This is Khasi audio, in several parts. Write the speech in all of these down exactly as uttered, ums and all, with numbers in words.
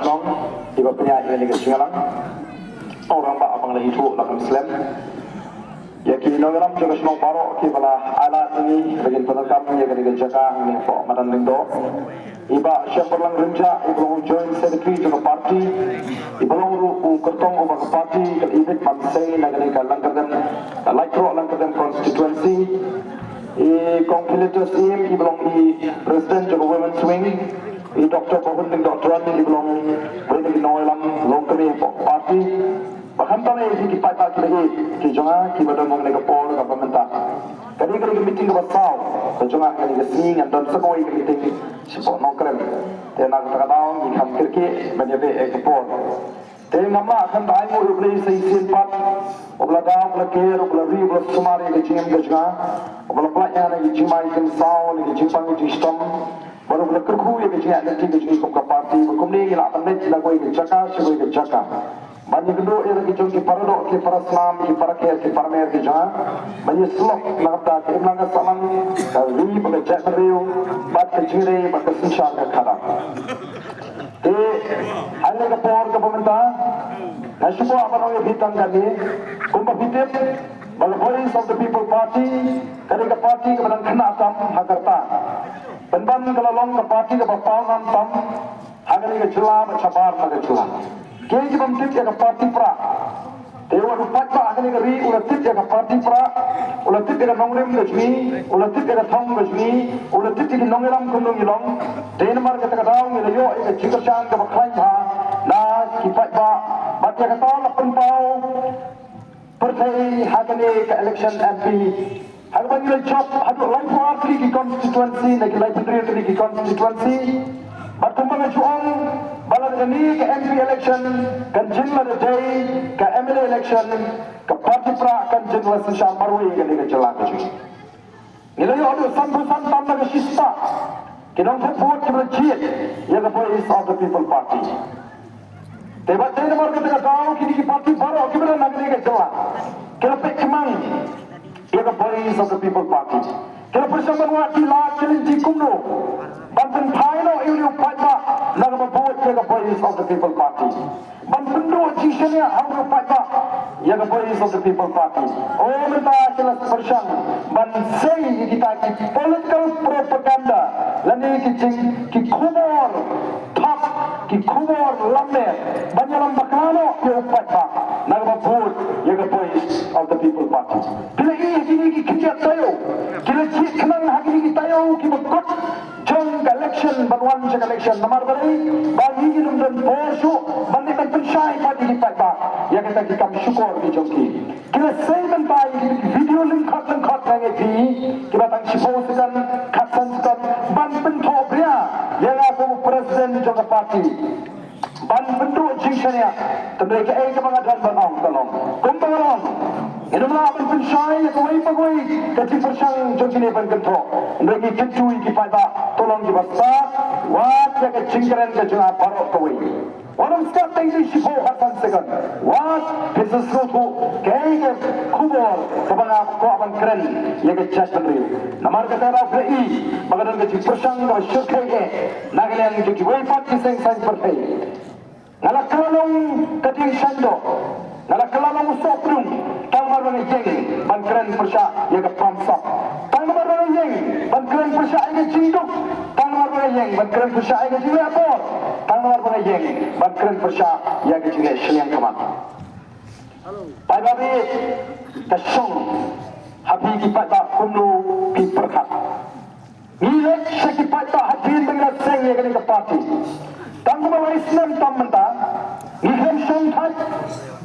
Shnong, iba pynïaid ïa kane ka jingïalang. Ong rangbah ba nga la ithuh la kam slem. Ïa ki nongïalam jong ka shnong baroh kiba la ailad ïa ngi ba ngin pyndonkam ïa kane ka jaka hangne hapoh Madan Lyngdoh. I Bah Shembarlang Rynjah, iba long u Joint Secretary jong ka party, iba long ruh u kyrtong uba ka party ka ibit ban sei na kane ka Langkyrdem, ka Laittroh Langkyrdem constituency. I Kong Philetus Syiem, iba long i President jong ka Women's Wing. I Doctor Bahun Lyngdoh Tran, iba long uwei na ki nongïalam longkmie hapoh party. Bad khamtam ïa ki paidbah kiba ïeit ki jong nga kiba don ha kane ka por kaba mynta. Ka dei kane ka meeting kaba saw ka jong nga ha kane ka sngi, ngan don sa kawei ka meeting shapoh Nongkrem. Te na kata ka daw ngi kham kyrkieh ban ïabeh ïa ka por. Te ngam lah khlem da ai nguh ïa U Blei sa shisien pat, uba la da, uba la ker, uba la ri, uba la sumar ïa ka jingim ka jong nga, uba la pynlait ïa nga na ki jingmai jingsaw, na ki jingpang ki jingshitom, bad uba la kyrkhu ïa ka jingïaid lynti ka jong ngi kum ka party ba kumne ngi lah ban leit na kawei ka jaka sha kawei ka jaka. Ban ïakynduh ïa la ki jong ki paradoh, ki parasnam, ki parakher, ki paramer ki jong nga. Ban ïasyllok na kata ka imlang ka sahlang, ka ri bad ka jaitbynriew, bad ka jingrei bad ka synshar ka khadar. Te ha kane ka por kaba mynta nga shu kwah ban ong ïa phi tang kane, kumba phi tip ba ka Voice of the People Party ka dei ka party kaba dang khynnah tam ha ka rta. Pynban ka la long ka party kaba pawnam tam ha kane ka jylla bad shabar na ka jylla. Kiei ki bym tip ïa ka party Prah? Te wat u paidbah ha kane ka ri u la tip ïa ka party Prah, u la tip ïa ka nongrim ka jong ngi, u la tip ïa ka thong ka jong ngi, u la tip ïa ki nongïalam kumno ngi long. Te namar kata ka daw ngi la ïoh ïa ka jingkyrshan kaba khlaiñ bha na ki paidbah bad ïa kata la pynpaw pyrthei ha kane ka election M P. Ha kaba ngi la jop haduh laiphew ar tylli ki constituency na ki laiphew hynriew tylli ki constituency. Bad kumba nga ju ong ba lada kane ka M P election kan jin lada dei ka M L A election, ka party Prah kan jin la synshar marwei ïa kane ka jylla ka jong ngi. Ngi la ïoh haduh sanphew san tam na ka shispah ki nongthep vote kiba la jied ïa ka Voice of the People Party. Te bad dei namar kata ka daw kine ki party baroh kiba don ha kane ka jylla ki la peit khmang ïa ka Voice of the People Party. Ki la pyrshang ban wad ki lad ki lynti kumno ban pynphai noh ïa une u paidbah na kaba vote ïa ka Voice of the People Party. Ban pynduh jingshaniah ha u paidbah ïa ka Voice of the People Party. O mynta ki la pyrshang ban sei ïa kita ki political propaganda lane ki jing ki khubor thok, ki khubor lamler ban ïalam bakla noh ïa u paidbah na kaba vote ïa ka Voice of the People Party. Phi la i ha kine ki khyndiat taïew ki la jied khnang ha kine ki taïew kiba kut jong ka election ban wan sha ka election, namar balei? Ba ngi ngim don bor shuh ban leit ban pynshai pat ïa ki paidbah ïa kita ki kam shukor ki jong ki. Ki la sei mynta ïa ki video lyngkhot lyngkhot, nga ngeit phi, kiba tang shiphew second, khatsan second ban pynthohbria ïa nga kum u president jong ka party. Ban pynduh jingshaniah. Hynrei kaei kaba nga don ban ong ka long, kumba nga ong, ngim lah ban pynshai ïa kawei pa kawei ka jingpyrshang jong kine ban kynthoh. Hynrei ngi kyntu ïa ki paidbah, to long kiba stad, wat ïa ka jingkren ka jong nga baroh kawei. Wat ym stad tang shiphew khatsan second. Wat phin sa sngewthuh kaei ka khubor kaba nga kwah ban kren ïa ka jaitbynriew. Namar kata, lada phi la i ba ka don ka jingpyrshang kaba shyrkhei eh na ka liang jong kiwei pat ki seng saiñ pyrthei. Nga la kylla long ka dieng shaiñdoh, nga la kylla long u sohpdung, tang namar ba nga ïeng ban kren pyrshah ïa ka bamsap, tang namar ba nga ïeng ban kren pyrshah ïa ka jingduk, tang namar ba nga ïeng ban kren pyrshah ïa ka jingleh bor, tang namar ba nga ïeng ban kren pyrshah ïa ka jingleh shiliang khmat. Paidbah, ka shong ha phi ki paidbah kumno phi pyrkhat. Ngi leit sha ki paidbah hadien ba ngi la seng ïa kane ka party. Tang kumba lai snem tam mynta ngi khlem shong thait.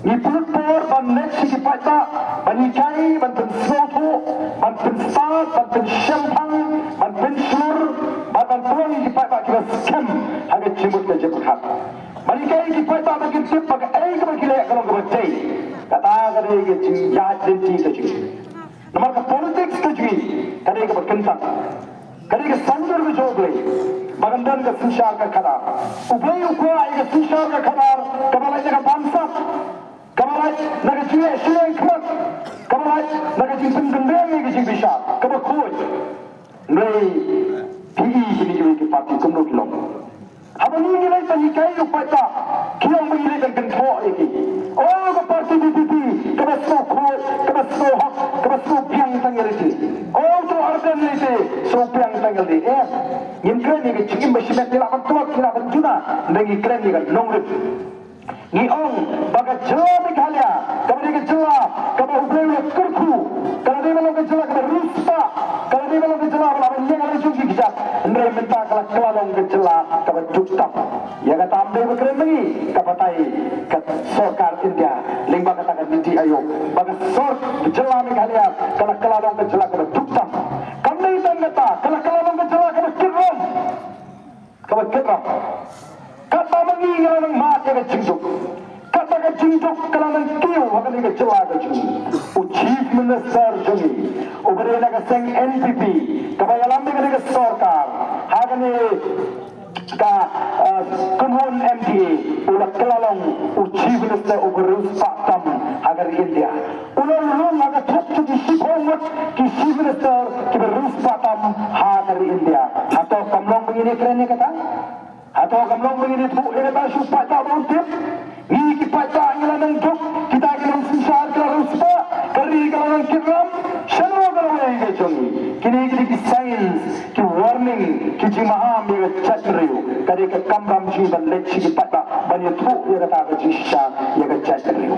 Ngi pynlut por ban leit sha ki paidbah, ban hikai, ban pynsngewthuh, ban pynstad, ban pynshemphang, ban pynshlur, ban ban pynlong ïa ki paidbah kiba skhem ha ka jingmut ka jingpyrkhat. Ban hikai ïa ki paidbah ba kin tip ba kaei kaba ki leh ka long kaba dei. Kata ka dei ka jingïaid lynti ka jong ngi. Namar ka politics ka jong ngi ka dei kaba kyntang, ka dei ka saiñdur ka jong U Blei ba kan don ka synshar ka khadar. U Blei u kwah ïa ka synshar ka khadar kaba lait na ka bamsap, kaba lait na ka jingleh shiliang khmat, kaba lait na ka jingpynkynreng ïa ka jingbishar kaba khuid. Hynrei phi i kine kiwei ki party kumno ki long. Haba ngi ngi leit ban hikai ïa u paidbah, ki ong ba ngi leit ban kynthoh ïa ki. O ka party V P P, kaba sngewkhuid, kaba sngewhok, kaba sngewbiang tang ïa lade. O uto u Ardent lade, sngewbiang tang ïa lade. Em, ngim kren ïa ka jingim ba shimet ngi lah ban tlot, ngi lah ban juna, hynrei ngi kren ïa ka nongrim. Ngi ong ba ka jylla Meghalaya, kaba dei ka jylla kaba U Blei u la kyrkhu, ka la dei ban long ka jylla kaba riewspah, ka la dei ban long ka jylla ba la ban ïeng ha la jong ki kjat, hynrei mynta ka la kylla long ka jylla kaba duk tam. Ïa kata ym dei ba kren ma ngi, ka batai ka sorkar India lyngba kata ka NITI Aayog ba ka sor-, jylla Meghalaya ka la kylla long ka jylla kaba duk tam. Kam dei tang kata, ka la kylla long ka jylla kaba kit ram. Kaba kit ram. Katba ma ngi ngi la nang mad ïa ka jingduk, katba ka jingduk ka la nang kiew ha kane ka jylla ka jong ngi, u Chief Minister jong ngi uba dei na ka seng N P P, kaba ïalam ïa kane ka sorkar ha kane ka, eh, kynhun M D A, u la kylla long u Chief Minister uba riewspah tam ha ka ri India. U la rung ha ka thok jong ki shiphew ngut ki Chief Minister kiba riewspah tam ha ka ri India. Hato kam long ba ngin ïakren ïa kata? Hato kam long ba ngin ïathuh ïa kata sha u paidbah ba un tip? Ngi ki paidbah ngi la nang duk, kita ki nongsynshar ki la riewspah, ka ri ka la nang kit ram. Shano ka lawei ka jong ngi? Kine ki dei ki signs, ki warning, ki jingmaham ïa ka jaitbynriew. Ka dei ka kamram jong ngi ban leit sha ki paidbah ban ïathuh ïa kata ka jingshisha ïa ka jaitbynriew.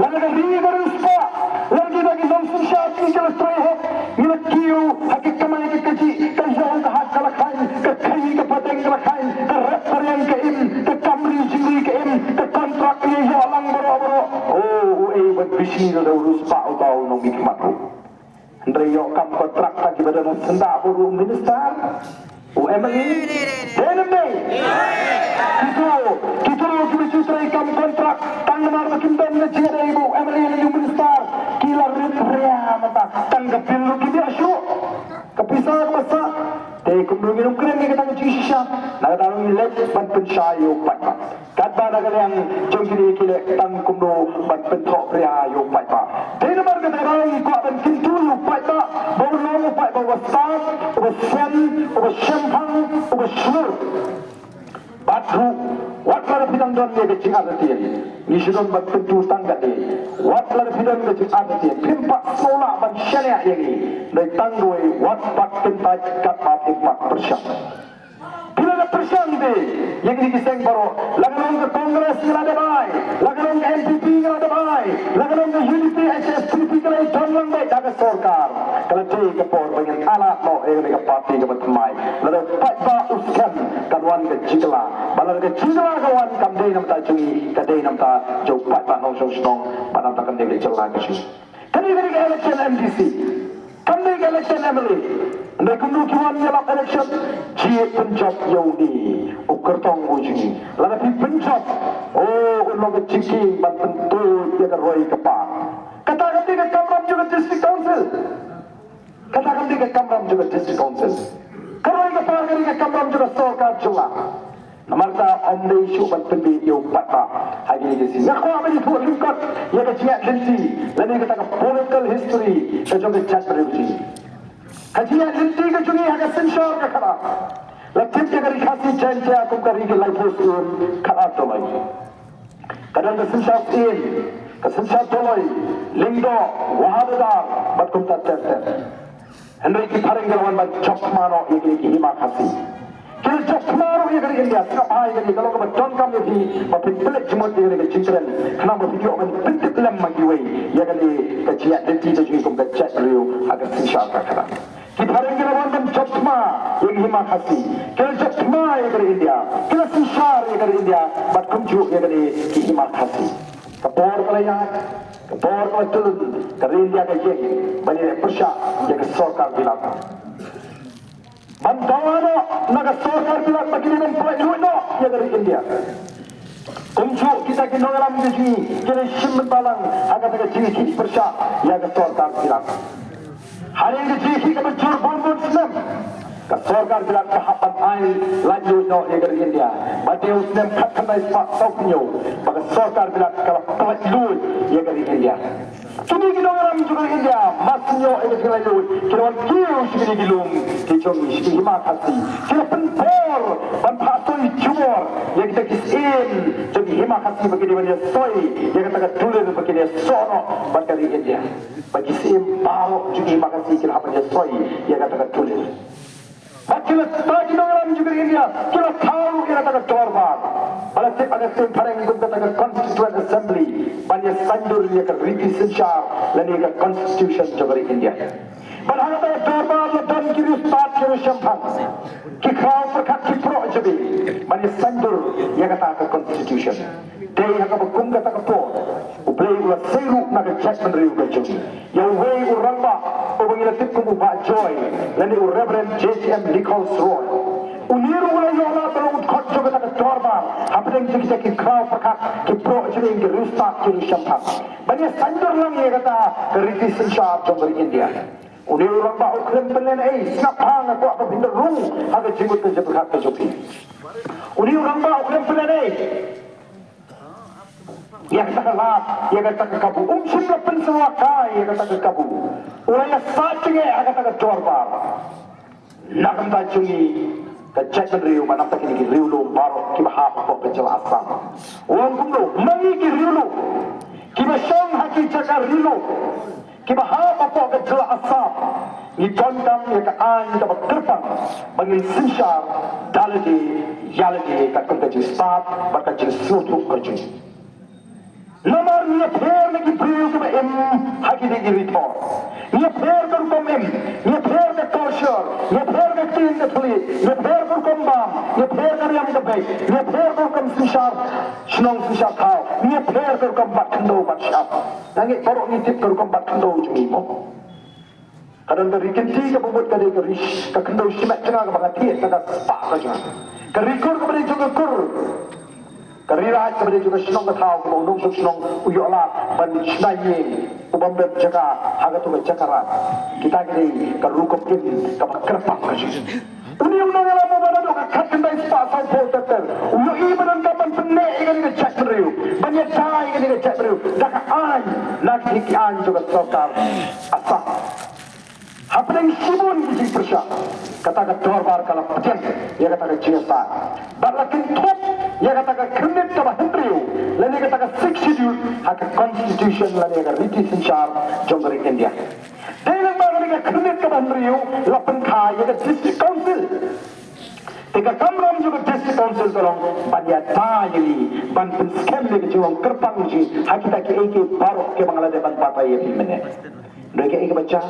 Lada ka ri ka riewspah, lada kita ki nongsynshar ki la trei hok, ngi la kiew ha ka kamai ka kajih, ka ïew ka hat ka la kheiñ, ka khaii ka pateng ka la kheiñ, ka rep ka riang ka im, ka kam ri jingri ka im, ka kontrak ka ïoh lang baroh baroh. O, uei ban bishni lada u riewspah uta u nongmihkhmat ruh. Hynrei ïoh kam kontrak tang kiba don ha syndah bad u minister, u M L A. Dei ne ym dei? Kito, kito kiba ju trei kam kontrak tang namar ba kim don na jingïadei bad u M L A lane u minister, ki la rit ria mynta, tang ka bill ruh kim ïoh shuh. Ka pisa kaba sah. Te kumno ngin ym kren ïa kata ka jingshisha? Na kata ruh ngi leit ban pynshai ïa u paidbah. Katba na ka liang jong kine ki leh tang kumno ban pynthok ria ïa u paidbah. Dei namar kata ka daw ngi kwah ban kyntu ïa u paidbah ba un long u paidbah uba stad, uba sian, uba shemphang, uba shlur. Bad ruh, wat lada phi dang don ïa ka jingartatien, ngi shu don ban kyntu tang katne. Wat lada phi don ka jingartatien, phim pat sngew lah ban shaniah ïa ngi. Dei tang kawei, wat pat kyntait katba phim pat pyrshang. Phi la dep pyrshang te ïa kine ki seng baroh, la ka long ka Congress ngi la dep ai, la ka long ka N P P ngi la dep ai, la ka long ka U D P, H S P D P, ka la ïadon lang beit da ka sorkar. Ka la dei ka por ba ngin ailad noh ïa kane ka party kaba thymmai. Lada u paidbah u skhem kan wan ka jingkylla, bad lada ka jingkylla ka wan kam dei na bynta jong ngi, ka dei na bynta jong u paidbah nongshong shnong bad na bynta kane ka jylla ka jong ngi. Kane ka dei ka election M D C. Kam dei ka election M L A. Hynrei kumno ki wan ïalap election? Jied pynjop ïa une u kyrtong u jong ngi. Lada phi pynjop, oh, un long ka jingkieng ban pyntuid ïa ka roi ka par. Kata kam dei ka kamram jong ka District Council. Kata kam dei ka kamram jong ka District Council. Ka roi ka par ka dei ka kamram jong ka sorkar jylla. Namar kata ym dei shuh ban pynbieit ïa u paidbah ha kine ki sngi. Nga kwah ban ïathuh lyngkot ïa ka jingïaid lynti lane kata ka political history ka jong ka jaitbynriew jong ngi. Ka jingïaid lynti ka jong ngi ha ka synshar ka khadar. La tip ïa ka Ri Khasi Jaiñtia kum ka ri ki laiphew syiem khadar doloi. Ka don ka synshar Syiem, ka synshar Doloi, Lyngdoh, Wahadadar bad kumta ter ter. Hynrei ki phareng ki la wan ban jop thma noh ïa kine ki Hima Khasi. Ki la jop thma ruh ïa ka ri India, sngap bha ïa kane, ka long kaba donkam ïa phi ba phin pynleit jingmut ïa kane ka jingkren, khnang ba phin ïoh ban pyntip lem ma kiwei ïa kane ka jingïaid lynti ka jong ngi kum ka jaitbynriew ha ka synshar ka khadar. Ki phareng ki la wan ban jop thma ïa ki Hima Khasi. Ki la jop thma ïa ka ri India. Ki la synshar ïa ka ri India bad kumjuh ïa kane ki Hima Khasi. Ka por ka la ïaid, ka por ka la kyllon, ka ri India ka ïeng ban ïaleh pyrshah ïa ka sorkar bilat. Ban dawa noh na ka sorkar bilat ba ki dei ban pynlait luid noh ïa ka ri India. Kumjuh kita ki nongïalam ka jong ngi ki la shim bynta lang ha kata ka jingïakhih pyrshah ïa ka sorkar bilat. Hangne ka jingïakhih kaba jur bun bun snem, ka sorkar bilat ka hap ban ai lait luid noh ïa ka ri India. Bad ha u snem khatkhyndai spah sawphew hynñiew ba ka sorkar bilat ka la pynlait luid ïa ka ri India. Kine ki nongïalam jong ka ri India, mar sien ïa ka jinglaitluid, ki la wan kiew sha kine ki lum ki jong ngi, sha ki Hima Khasi. Ki la pynbor ban phah soi jubor ïa kita ki syiem jong ki Hima Khasi ba kin ïa soi ïa kata ka dulir ba kin ïa soh noh bad ka ri India. Bad ki syiem baroh jong ki Hima Khasi ki la hap ban ïa soi ïa kata ka dulir. Bad ki la, ki nongïalam jong ka ri India ki la thaw ruh ïa kata ka dorbar ba la tip ha ka ktien phareng kum kata ka Constituent Assembly ban ïa saiñdur ïa ka riti synshar lane ka Constitution jong ka ri India. Bad ha kata ka dorbar la don ki riewstad ki riewshemphang, ki khraw pyrkhat, ki proh jabieng ban ïa saiñdur ïa kata ka Constitution. Dei ha kaba kum kata ka por U Blei u la sei ruh na ka jaitbynriew ka jong ngi ïa uwei u rangbah uba ngi la tip kum u Bah Joy lane u Reverend J J M Nichols Roy. Une ruh u la ïoh lad ban long u dkhot jong kata ka dorbar hapdeng jong kita ki khraw pyrkhat, ki proh jabieng, ki riewstad ki riewshemphang ban ïa saiñdur lang ïa kata ka riti synshar jong ka ri India. Une u rangbah u khlem pynlehnohei, sngap bha, nga kwah ba phin da rung ha ka jingmut ka jingpyrkhat ka jong phi. Une u rangbah u khlem pynlehnohei ïa kata ka lad, ïa kata ka kabu. Um shym la pynsngewbha ïa kata ka kabu. U la ïa sah jingeh ha kata ka dorbar. Na ka bynta jong ngi ka jaitbynriew, namar kine ki riewlum baroh kiba hap hapoh ka jylla Assam. U ong kumno, ma ngi ki riewlum kiba shong ha ki jaka ri lum kiba hap hapoh ka jylla Assam, ngi donkam ïa ka aiñ kaba kyrpang ba ngin synshar da lade ïa lade katkum ka jingstad bad ka jingsngewthuh ka jong ngi. Namar ngi ïapher na ki briew kiba im ha kine ki ri thor. Ngi ïapher ka rukom im, ngi ïapher ka culture, ngi ïapher ka ktien ka thylliej, ngi ïapher ka rukom bam, ngi ïapher ka riam ka beit, ngi ïapher ka rukom synshar shnong synshar thaw, ngi ïapher ka rukom bat khyndew bat shyiap. Nga ngeit baroh ngi tip ka rukom bat khyndew jong ngi mo. Ka don ka ri kynti kaba mut ka dei ka ri, ka khyndew shimet jong nga kaba nga thied da ka spah ka jong nga. Ka ri kur kaba dei jong ka kur. Ka ri raid kaba dei jong ka shnong ka thaw kaba u nongshong shnong u ïoh lad ban shna ïing u bym don jaka ha kato ka jaka raid. Kita ki dei ka rukom im kaba kyrpang ka jong ngi. Une u nongïalam uba naduh ka khatkhyndai spah sawphew ter ter u ïohi ba donkam ban pynneh ïa kane ka jaitbynriew, ban ïada ïa kane ka jaitbynriew da ka aiñ na ki, ki aiñ jong ka sorkar Assam. Hapdeng shibun ki jingpyrshah, kata ka dorbar ka la pdiang ïa kata ka jingïasaid bad la kynthup ïa kata ka khyrnit kaba hynriew lane kata ka Sixth Schedule ha ka Constitution lane ka riti synshar jong ka ri India. Dei lyngba kane ka khyrnit kaba hynriew la pynkha ïa ka District Council. Te ka kamram jong ka District Council ka long ban ïada ïa ngi, ban pynskhem ïa ka jinglong kyrpang jong ngi ha kita kiei kiei baroh kiba nga la dep ban batai ïa phi mynne. Dei kaei kaba jia,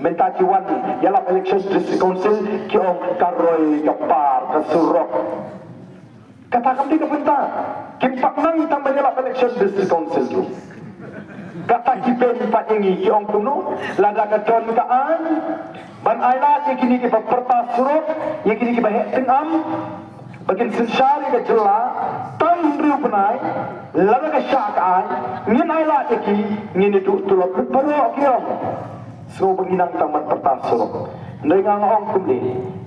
mynta ki wan ïalap election District Council ki ong ka roi ka par ka surok. Kata kam dei ka bynta. Kim pat nang tang ban ïalap election District Council ruh. Kata ki beiñ pat ïa ngi ki ong kumno, lada ka don ka aiñ ban ailad ïa kine kiba pyrta surok, ïa kine kiba heh tyngam ba kin synshar ïa ka jylla tang hynriew bnai, lada ka shah ka aiñ ngin ailad ïa ki, ngin ïathuh tulop lut baroh, ki ong. Sngewbha ba ngin nang tang ban pyrta surok. Hynrei nga ong kumne,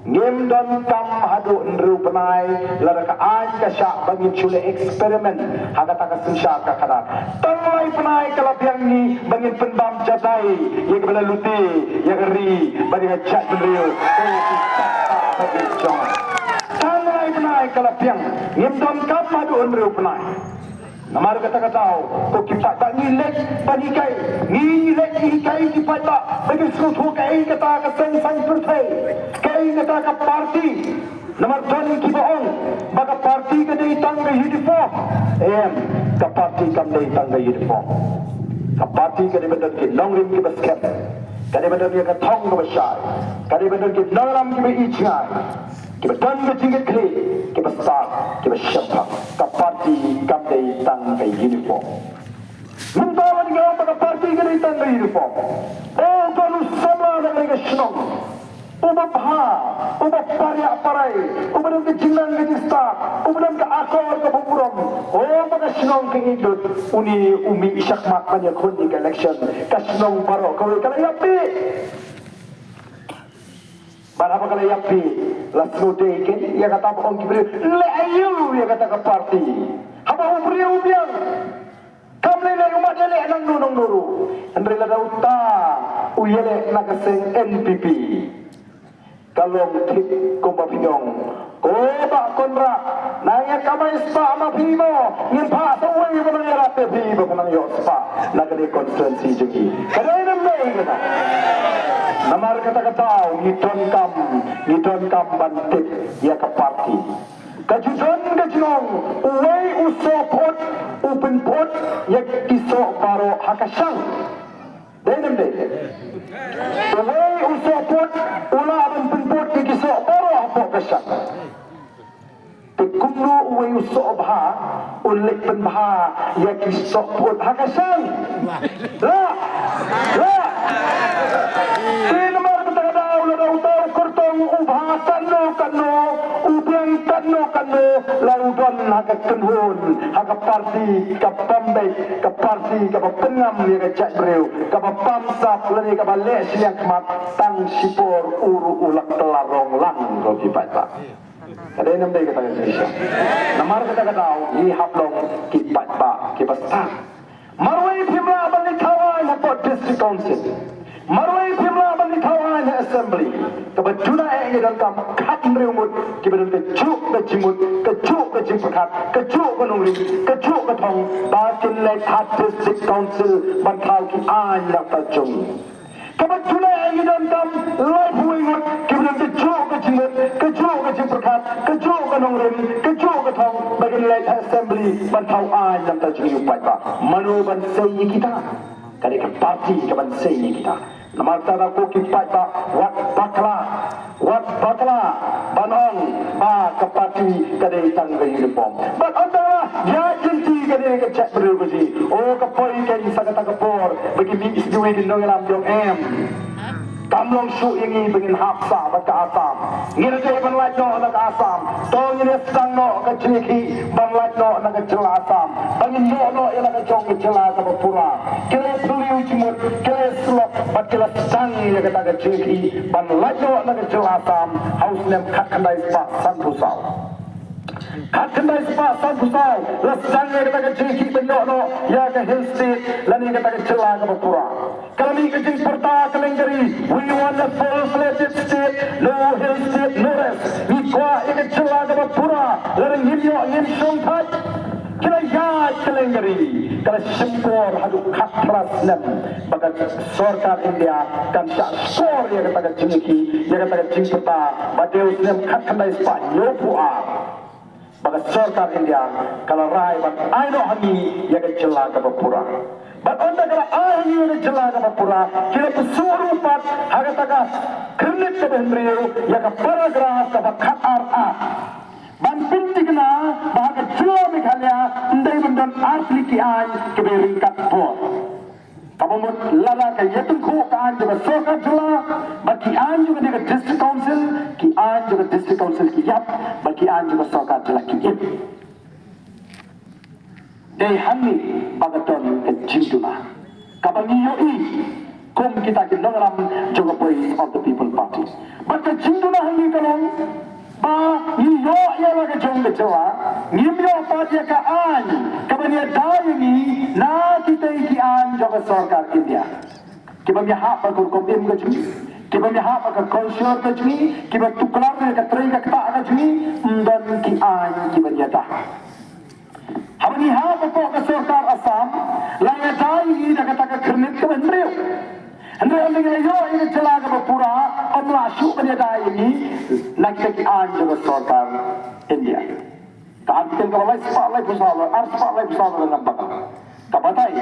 ngim donkam haduh hynriew bnai lada ka aiñ ka shah ba ngin shu leh experiment ha kata ka synshar ka khadar. Tang lai bnai ka la biang ngi ba ngin pynbam jadai ïa kaba la lute ïa ka ri bad ïa ka jaitbynriew. Tang lai bnai ka la biang, ngim donkam haduh hynriew bnai. Namar kata ka daw ko ki paidbah ngi leit ban hikai, ngi leit hikai ki paidbah ba kin sngewthuh kaei kata ka seng saiñ pyrthei, kaei kata ka party. Namar don kiba ong ba ka party ka dei tang ka uniform. Em, ka party kam dei tang ka uniform. Ka party ka dei ban don ki nongrim kiba skhem, ka dei ban don ïa ka thong kaba shai, ka dei ban don ki nongïalam kiba ïeit jngai, kiba don ka jingkitkhlieh, kiba stad, kiba shemphang. Ka party kam dei tang ka uniform. Mynta lada ngi ong ba ka party ka dei tang ka uniform, o, don u samla na kane ka shnong uba bha, uba pariah parai, uba don ka jingnang ka jingstad, uba don ka akor kaba burom, o, ba ka shnong ka ngeit lut, une u mih shakhmat ban ïakhun ïa ka election. Ka shnong baroh kawei ka la ïapbeh. Bad haba ka la ïapbeh, la sngewdei kein ïa kata ba ong ki briew, leh aïu ïa kata ka party haba u briew u biang? Kam Lei lei u mat ïaleh nangno nangno ruh. Hynrei lada uta u ïaleh na ka seng N P P, ka long thik kumba phi ong. Ko Bah Conrad, nang ïa kamai spah ma phi mo, ngin phah sa uwei ba nang ïarap ïa phi ba nang ïoh spah na kane constituency jong ngi. Ka dei ne ym dei kata? Namar kata ka daw ngi donkam, ngi donkam ban tip ïa ka party. Ka ju don ka jingong, uwei u sohphut, u pynphut ïa ki soh baroh ha ka shang. Dei ne ym dei? Uwei u sohphut u lah ban pynphut ïa ki soh baroh hapoh ka shang. Te kumno uwei u soh bha un leit pynbha ïa ki sohphut ha ka shang? Lah! Lah! Te namar kata ka daw lada uta u kyrtong u bha katno katno, u biang katno katno, la u don ha ka kynhun, ha ka party kaba beit, ka party kaba pynngam ïa ka jaitbynriew, kaba bamsap lane kaba leh shiliang khmat, tang shipor u ruh u la kylla rong lang, ko ki paidbah. Ka dei ne ym dei kata ka jingshisha? Namar kata ka daw ngi hap long ki paidbah kiba stad. Marwei phim lah ban leit thaw aiñ hapoh District Council. Marwei phim lah ban leit thaw aiñ ha Assembly. Kaba duna eh ngi donkam khathynriew ngut kiba don kajuh ka jingmut, kajuh ka jingpyrkhat, kajuh ka nongrim, kajuh ka thong, ba kin leit ha District Council ban thaw ki aiñ na ka bynta jong ngi. Kaba duna eh ngi donkam laiphew wei ngut kiba don kajuh ka jingmut, kajuh ka jingpyrkhat, kajuh ka nongrim, kajuh ka thong, ba kin leit ha Assembly ban thaw aiñ na ka bynta jong ngi, u paidbah. Mano ban sei ïa kita? Ka dei ka party kaban sei ïa kita. Namar kata ko ki paidbah, wat bakla, wat bakla ban ong ba ka party ka dei tang ka uniform. Bad ynda la ïaid lynti ka dei ka jaitbynriew ka jong ngi, o ka poi kein sa kata ka por ba ki mih sa kiwei ki nongïalam jong em. Kam long shuh ïa ngi ba ngin hap sah bad ka Assam. Ngi la dei ban lait noh na ka Assam. To ngin ïa sdang noh ka jingïakhih ban lait noh na ka jylla Assam. Ba ngin ïoh noh ïa la ka jong ka jylla kaba pura. Ki la phylliew jingmut, ki la slok, bad ki la sdang ïa kata ka jingïakhih ban lait noh na ka jylla Assam ha u snem khatkhyndai spah sanphew saw. Khatkhyndai spah sanphew saw la sdang ïa kata ka jingïakhih ban ïoh noh ïa ka Hill State lane kata ka jylla kaba pura. Ka la mih ka jingpyrta kylleng ka ri, "We want a full-fledged state, no hill state, no rest." Ngi kwah ïa ka jylla kaba pura, lada ngim ïoh ngim shongthait. Ki la ïaid kylleng ka ri, ka la shim por haduh khatphra snem ba ka sorkar India kan shah shkor ïa kata ka jingïakhih, ïa kata ka jingpyrta, ba dei u snem khatkhyndai spah hynñiewphew ar. Ba ka sorkar India ka la rai ban ai noh ha ngi ïa ka jylla kaba pura. Bad ynda ka la ai ha ngi ïa ka jylla kaba pura, ki la pynsuh ruh pat ha kata ka khyrnit kaba hynriew ïa ka paragraph kaba khatar A. Ban pynthikna ba ha ka jylla Meghalaya ym dei ban don artylli ki aiñ kiba ryngkat bor. Kaba mut lada ka ïatyngkhuh ka aiñ jong ka sorkar jylla bad ki aiñ jong ka District Council, ki aiñ jong ka District Council ki ïap, bad ki aiñ jong ka sorkar jylla ki im. Dei hangne ba ka don ka jingduna kaba ngi ïohi kum kita ki nongïalam jong ka Voice of the People Party. Bad ka jingduna hangne ka long ba ngi ïoh ïa la ka jong ka jylla, ngim ïoh pat ïa ka aiñ kaban ïada ïa ngi na kitei ki aiñ jong ka sorkar India. Kiba ïahap bad ka rukom im ka jong ngi, kiba ïahap bad ka culture ka jong ngi, kiba tuklar ïa ka trei ka ktah ka jong ngi, ym don ki aiñ kiban ïada. Haba ngi hap hapoh ka sorkar Assam, la ïada ïa ngi da kata ka khyrnit kaba hynriew. Hynrei ynda ngi la ïoh ïa ka jylla kaba pura, ym lah shuh ban ïada ïa ngi na kita ki aiñ jong ka sorkar India. Ka Article kaba lai spah laiphew saw, ar spah laiphew saw ka ngam bakla. Ka batai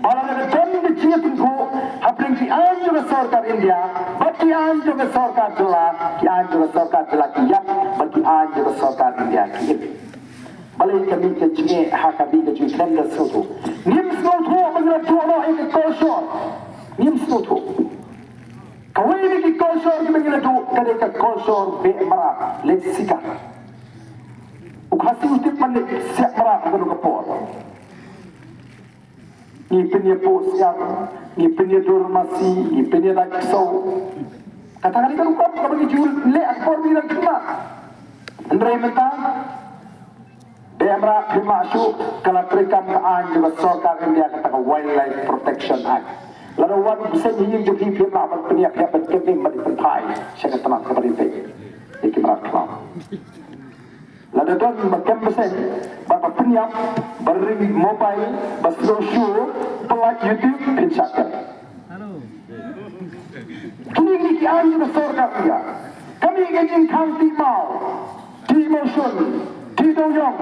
ba lada ka don ka jingïatyngkhuh hapdeng ki aiñ jong ka sorkar India bad ki aiñ jong ka sorkar jylla, ki aiñ jong ka sorkar jylla ki ïap bad ki aiñ jong ka sorkar India ki im. Balei ka mih ka jingeh ha ka mih ka jingkhlem da sngewthuh? Ngim sngewthuh ba ngi la duh noh ïa ka culture. Ngim sngewthuh. Kawei na ki culture kiba ngi la duh ka dei ka culture beh mrad, leit sikar. U Khasi u tip ban leit siar mrad ha kano ka por. Ngi pynïapuh siar, ngi pynïadur masi, ngi pynïadait ksew. Kata ka dei ka rukom kaba ngi ju leh ha ka por ba ngi dang khynnah. Hynrei mynta Em ra phim lah shuh ka la treikam ka aiñ jong ka sorkar India kata ka Wildlife Protection Act. Lada wan u bseiñ ha ïing jong phi phim lah ban pynïap ïap ban kynmaw ban pynthai sha ka tnat kaba ri peit. Ïa ki mrad khlaw. Lada don ba kem bseiñ ba ba pynïap ba ring mobile ba snow show ba lait YouTube phin shah kem. Kine kine ki aiñ jong ka sorkar India. Kane ka jingkhang ti maw, ti motion, ti dewïong.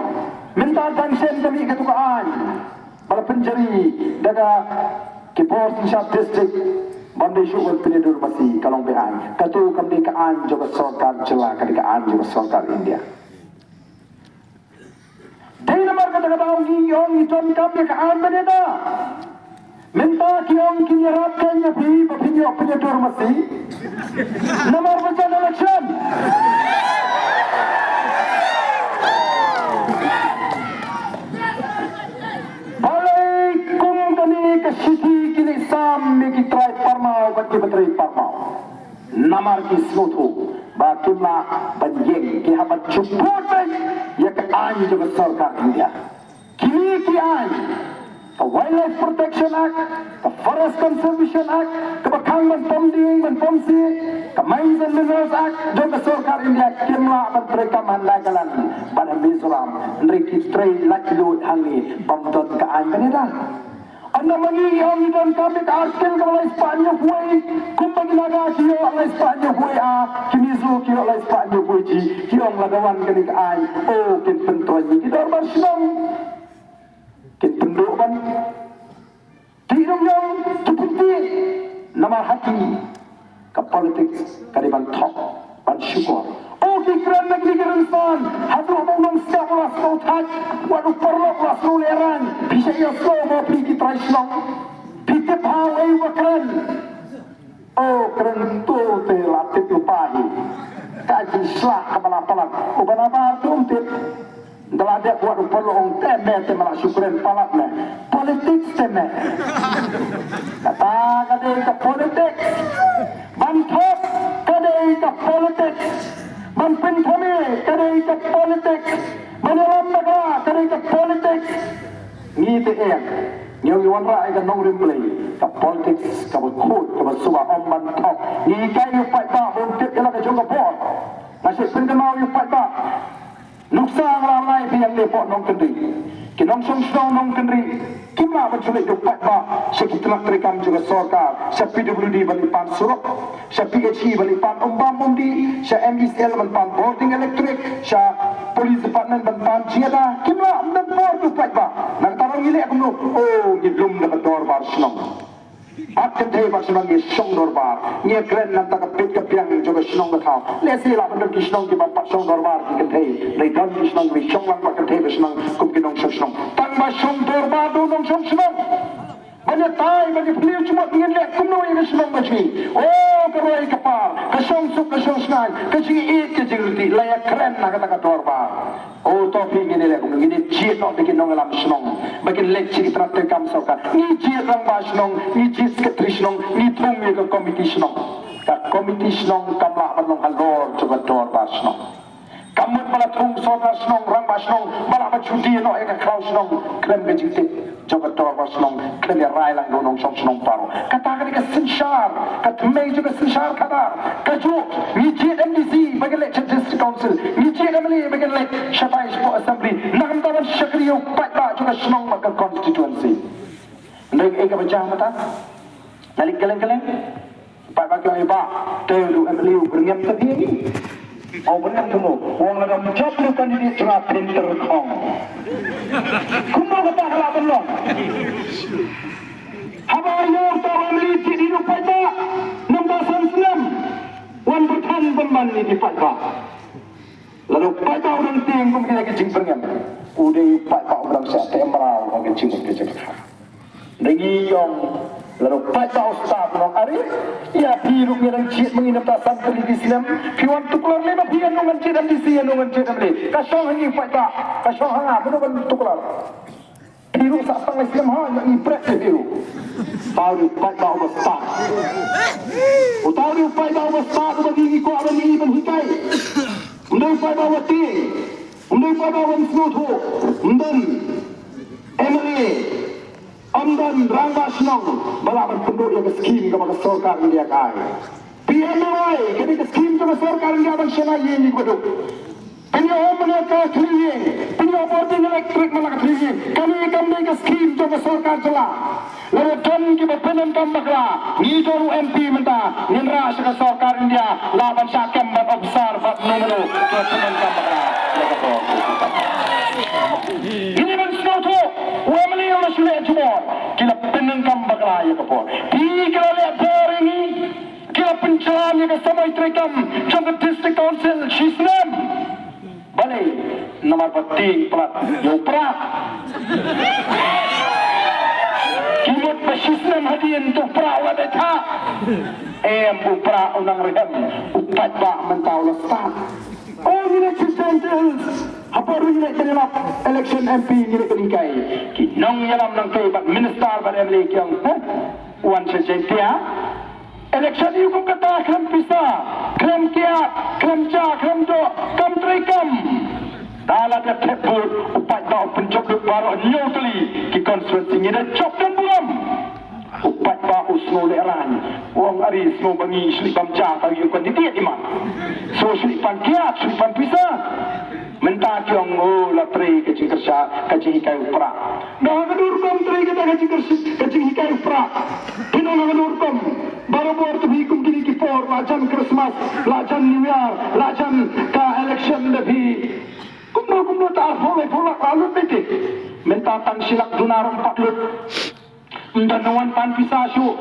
Mynta dang shen kane katu ka aiñ ba la pynjari da ka ki bor synshar district ban dei shuh ban pynïadur masi ka long be-aiñ. Katu kam dei ka aiñ jong ka sorkar jylla, ka dei ka aiñ jong ka sorkar India. Dei namar kata ka daw ngi ong ngi donkam ïa ka aiñ ban ïada. Mynta ki ong kin ïarap kein ïa phi ba phin ïoh pynïadur masi. Namar ba jan election. Balei kum kane ka shithi ki leh sam ïa ki trai parmaw bad ki batrai parmaw. Namar ki sngewthuh ba kim lah ban ïeng, ki hap ban jubor beit ïa ka aiñ jong ka sorkar India. Kine ki aiñ, ka Wildlife Protection Act, ka Forest Conservation Act, kaba khang ban pom dieng ban pom siej, ka Mines and Minerals Act jong ka sorkar India, kim lah ban treikam ha Nagaland bad ha Mizoram. Hynrei ki trei laitluid hangne bym don ka aiñ ban ïada. Ynda ma ngi ïa ngi donkam ïa ka article kaba lai spah hynñiewphew wei, kumba ki Naga ki ïoh lai spah hynñiewphew wei A, ki Mizo ki ïoh lai spah hynñiewphew wei G, ki ong lada wan kane ka aiñ, oh, kin pyntroiñ ïa ki dorbar shnong. Kin pynduh ban tih dewïong, ki pyntih. Namar ha ki ka politics ka dei ban thok, ban shukor. O ki kren na kine ki rynsan, haduh ba u nongsiap u la sngewthait, wat u paralok u la sngewlehraiñ, phi sa ïohsngew mo phi ki trai shnong? Phi tip ha uei uba kren? O kren to te la tip u pa hi. Ka jingshlak kaba la palat. Uba nabar te um tip. Da la dep wat u paralok ong te me te me la shu kren palat me. Politics te me. Kata ka dei ka politics. Ban thok ka dei ka politics. Ban pynthame ka dei ka politics. Ban ïalam baka ka dei ka politics. Ngi te ïeng. Ngi ïoh wanrah ïa ka nongrim Blei. Ka politics kaba khuid kaba suba ym ban thok. Ngi hikai ïa u paidbah ba un tip ïa la ka jong ka bor. Nga shu pynkynmaw ïa u paidbah. Nuksa nga la lai biang ne pok Nongkynrih. Ki nongshong shnong Nongkynrih kim lah ban shu leit da u paidbah sha ki tnat treikam jong ka sorkar, sha P W D ban leit pan surok, sha P H E ban leit pan umbam umdih, sha M E C L ban pan bording electric, sha police department ban pan jingïada. Kim lah ban don bor da u paidbah. Nangta ruh ngi leh kumno? Oh, ngi lum da ka dorbar shnong. Bad kynthei bad shnong ngi shong dorbar. Ngi kren nangta ka bit ka biang jong ka shnong ka thaw. Lehse lah ban don ki shnong ki bym pat shong dorbar ki kynthei. Dei don ki shnong ki shong lang bad kynthei bad shnong kum ki nongshong shnong. Tang ba shong dorbar da u nongshong shnong. Ban ïatai ban ïaphylliew jingmut ngin leh kumno ïa ka shnong ka jong ngi. Oh, ka roi ka par, ka shong suk ka shong shngaiñ, ka jingïeit ka jingryntih, la ïakren na kata ka dorbar. Oh, to phi ngin ïa leh kumno, ngin ïa jied noh da ki nongïalam shnong ba kin leit sha ki tnat treikam sorkar. Ngi jied rangbah shnong, ngi jied secretary shnong, ngi thung ïa ka komiti shnong. Ka komiti shnong kam lah ban long halor jong ka dorbar shnong. Ka mut ba la thung sorkar shnong, rangbah shnong ba lah ban shu die noh ïa ka khraw shnong, khlem ka jingtip jong ka dorbar shnong, khlem ïa rai lang da u nongshong shnong baroh. Kata ka dei ka synshar, ka tmei jong ka synshar khadar. Kajuh ngi jied M D C ba kin leit sha District Council, ngi jied M L A ba kin leit shatai shapoh Assembly. Nangta ban shakri ïa u paidbah jong ka shnong bad ka constituency. Hynrei kaei kaba jia mynta? Nga leit kylleng kylleng. Paidbah ki ong, "Ïa bah, te u M L A u byrngem te phi ïa ngi." Ong byrngem kumno? U ong lada ym jop u candidate jong nga phin tyrkhong. Kumno kata ka lah ban long? Haba ïoh uta u M L A jied ïa u paidbah, namar ba san snem wan byrthan bymman ïa ki paidbah. Lada u paidbah u dang tieng kum kine ki jingbyrngem, u dei u paidbah u dang shah teh mraw ha ki jingmut ki jingpyrkhat. Dang ïoh, lada u paidbah u stad u ong, "Are, ïa phi ruh ngi dang jied ma ngi na bynta san tylli ki snem, phi wan tuklar lei ma phi ïa nongwan jied M D C, ïa nongwan jied M L A." Ka shong ha ngi u paidbah, ka shong ha nga, mano ban tuklar? Phi ruh sa tang lai snem ha, ïa ngi bret ïa phi ruh. Uta u dei u paidbah uba stad. Uta u dei u paidbah uba stad, uba ngi ngi kwah ban ïohi ban hikai. Um dei u paidbah uba tieng. Ym dei pat ba wan sngewthuh, ym don M L A, ym don rangbah shnong ba lah ban pynduh ïa ka skim kaba ka sorkar India ka ai. P M A Y, kane ka skim jong ka sorkar India ban shna ïing ïa ki baduk. Pynïoh home man la ka three ïing, pynïoh bording electric man la ka three ïing. Kane kam dei ka skim jong ka sorkar jylla. Lada don kiba pyndonkam bakla, ngi don u M P mynta, ngin rah sha ka sorkar India, lah ban shah kem ban observe bad mano mano kiba pyndonkam bakla ïa ka por. Ngi ban sngewthuh, u M L A u la shu leh jubor, ki la pyndonkam bakla ïa ka por. Ki, ki la leh bor ïa ngi, ki la pynjlan ïa ka samoi treikam jong ka District Council shisnem. Balei? Namar ba tieng palat ïa u Prah. Ki mut ba shisnem hadien te u Prah u la dei thah. Em, u Prah u nang rhem, u paidbah mynta u la stad. O, ngi leit sha Jaintia Hills, hapoh ruh ngi leit ban ïalap election M P, ngi leit ban hikai. Ki nongïalam nangtei bad minister bad M L A ki ong, heh, wan sha Jaintia. Election ïa u kum kata khlem pisa, khlem kiad, khlem ja, khlem doh, kam treikam. Da la dep thep vote, u paidbah u pynjop lut baroh hynñiew tylli ki constituency, ngi da jop don burom. U paidbah u sngew lehraiñ, u ong, ari, sngew ba ngi shu leit bam ja tang ïa u candidate i mat. So shu leit pan kiad, shu leit pan pisa. Mynta ki ong, o, la trei ka jingkyrshan, ka jinghikai u Prah. Nga ha ka dur rukom trei kata ka jingkyrshan, ka jinghikai u Prah. Phin ong ha ka dur rukom. Barabor te phi kum kine ki por, la jan Christmas, la jan New Year, la jan ka election da phi. Kumno kumno ta arphew laiphew lak la lut beit te. Mynta tang shi lak duna ruh ym pat lut. Ym don nongwan pan pisa shuh.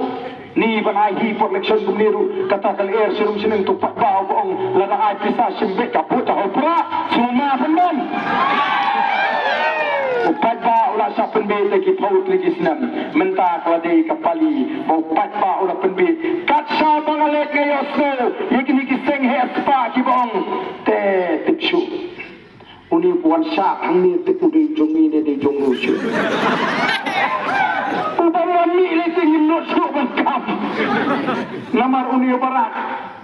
Ni ban ai hi por election kumne ruh, kata ka lyer shi rung shi neng, to paidbah u ong lada ai pisa shim beit ka vote ha u Prah, sngewma pynban. U paidbah u la shah pynbeit ïa ki phew tylli ki snem. Mynta ka la dei ka pali ba u paidbah u la pynbeit. Kat shaba nga leit nga ïohsngew ïa kine ki seng heh spah kiba ong, te tip shuh. Une u wan shah hangne te u dei jong ngi ne dei jong no shuh. U ba wan mih lei te ngim nud shuh ban kam. Namar une u Barak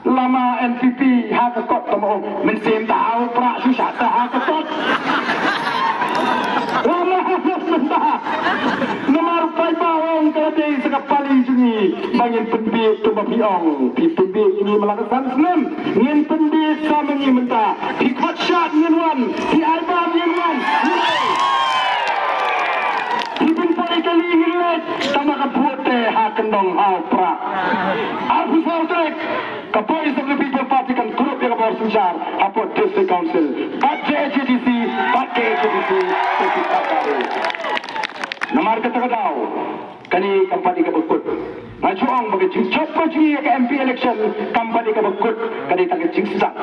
lama N P P ha ka kot, tang ba ong mynsiem ta ha u Prah, shu shah ta ha ka kot. Lama mynta. Namar paidbah ong ka la dei sa ka pali jong ngi ba ngin pynbeit, to ba phi ong phi pynbeit ïa ngi man la ka san snem. Ngin pynbeit sa ma ngi mynta. Phi khot shad ngin wan, phi ai bam ngin wan. Phi pynpoi kali ngin leit, tang ba ka vote te ha kyndong ha u Prah. Arphew saw tarik ka Voice of the People Party kan kurup ïa ka bor synshar hapoh District Council. Bad J H A D C, bad K H A D C, bad K H A D C. Namar kata ka daw, kane kam pat dei kaba kut. Nga shu ong ba ka jingjop ka jong ngi ïa ka M P election kam pat dei kaba kut, ka dei tang ka jingsdang.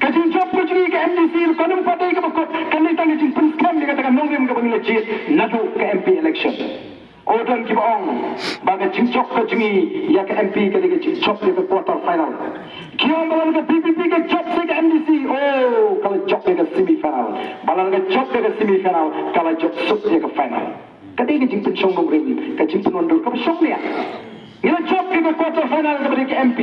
Ka jingjop ka jong ngi ïa ka M D C ruh kam pat dei kaba kut, ka dei tang ka jingpynskhem ïa kata ka nongrim kaba ngi la jied naduh ka M P election. O, don kiba ong ba ka jingjop ka jong ngi ïa ka M P ka dei ka jingjop ïa ka quarter final. Ki ong ba lada ka V P P ka jop sa ïa ka M D C, o, ka la jop ïa ka semi final. Ba lada ka jop ïa ka semi final, ka la jop suk ïa ka final. Ka dei ka jingpynshong nongrim, ka jingpynwandur kaba shong nia. Ngi la jop ïa ka quarter final kaba dei ka M P.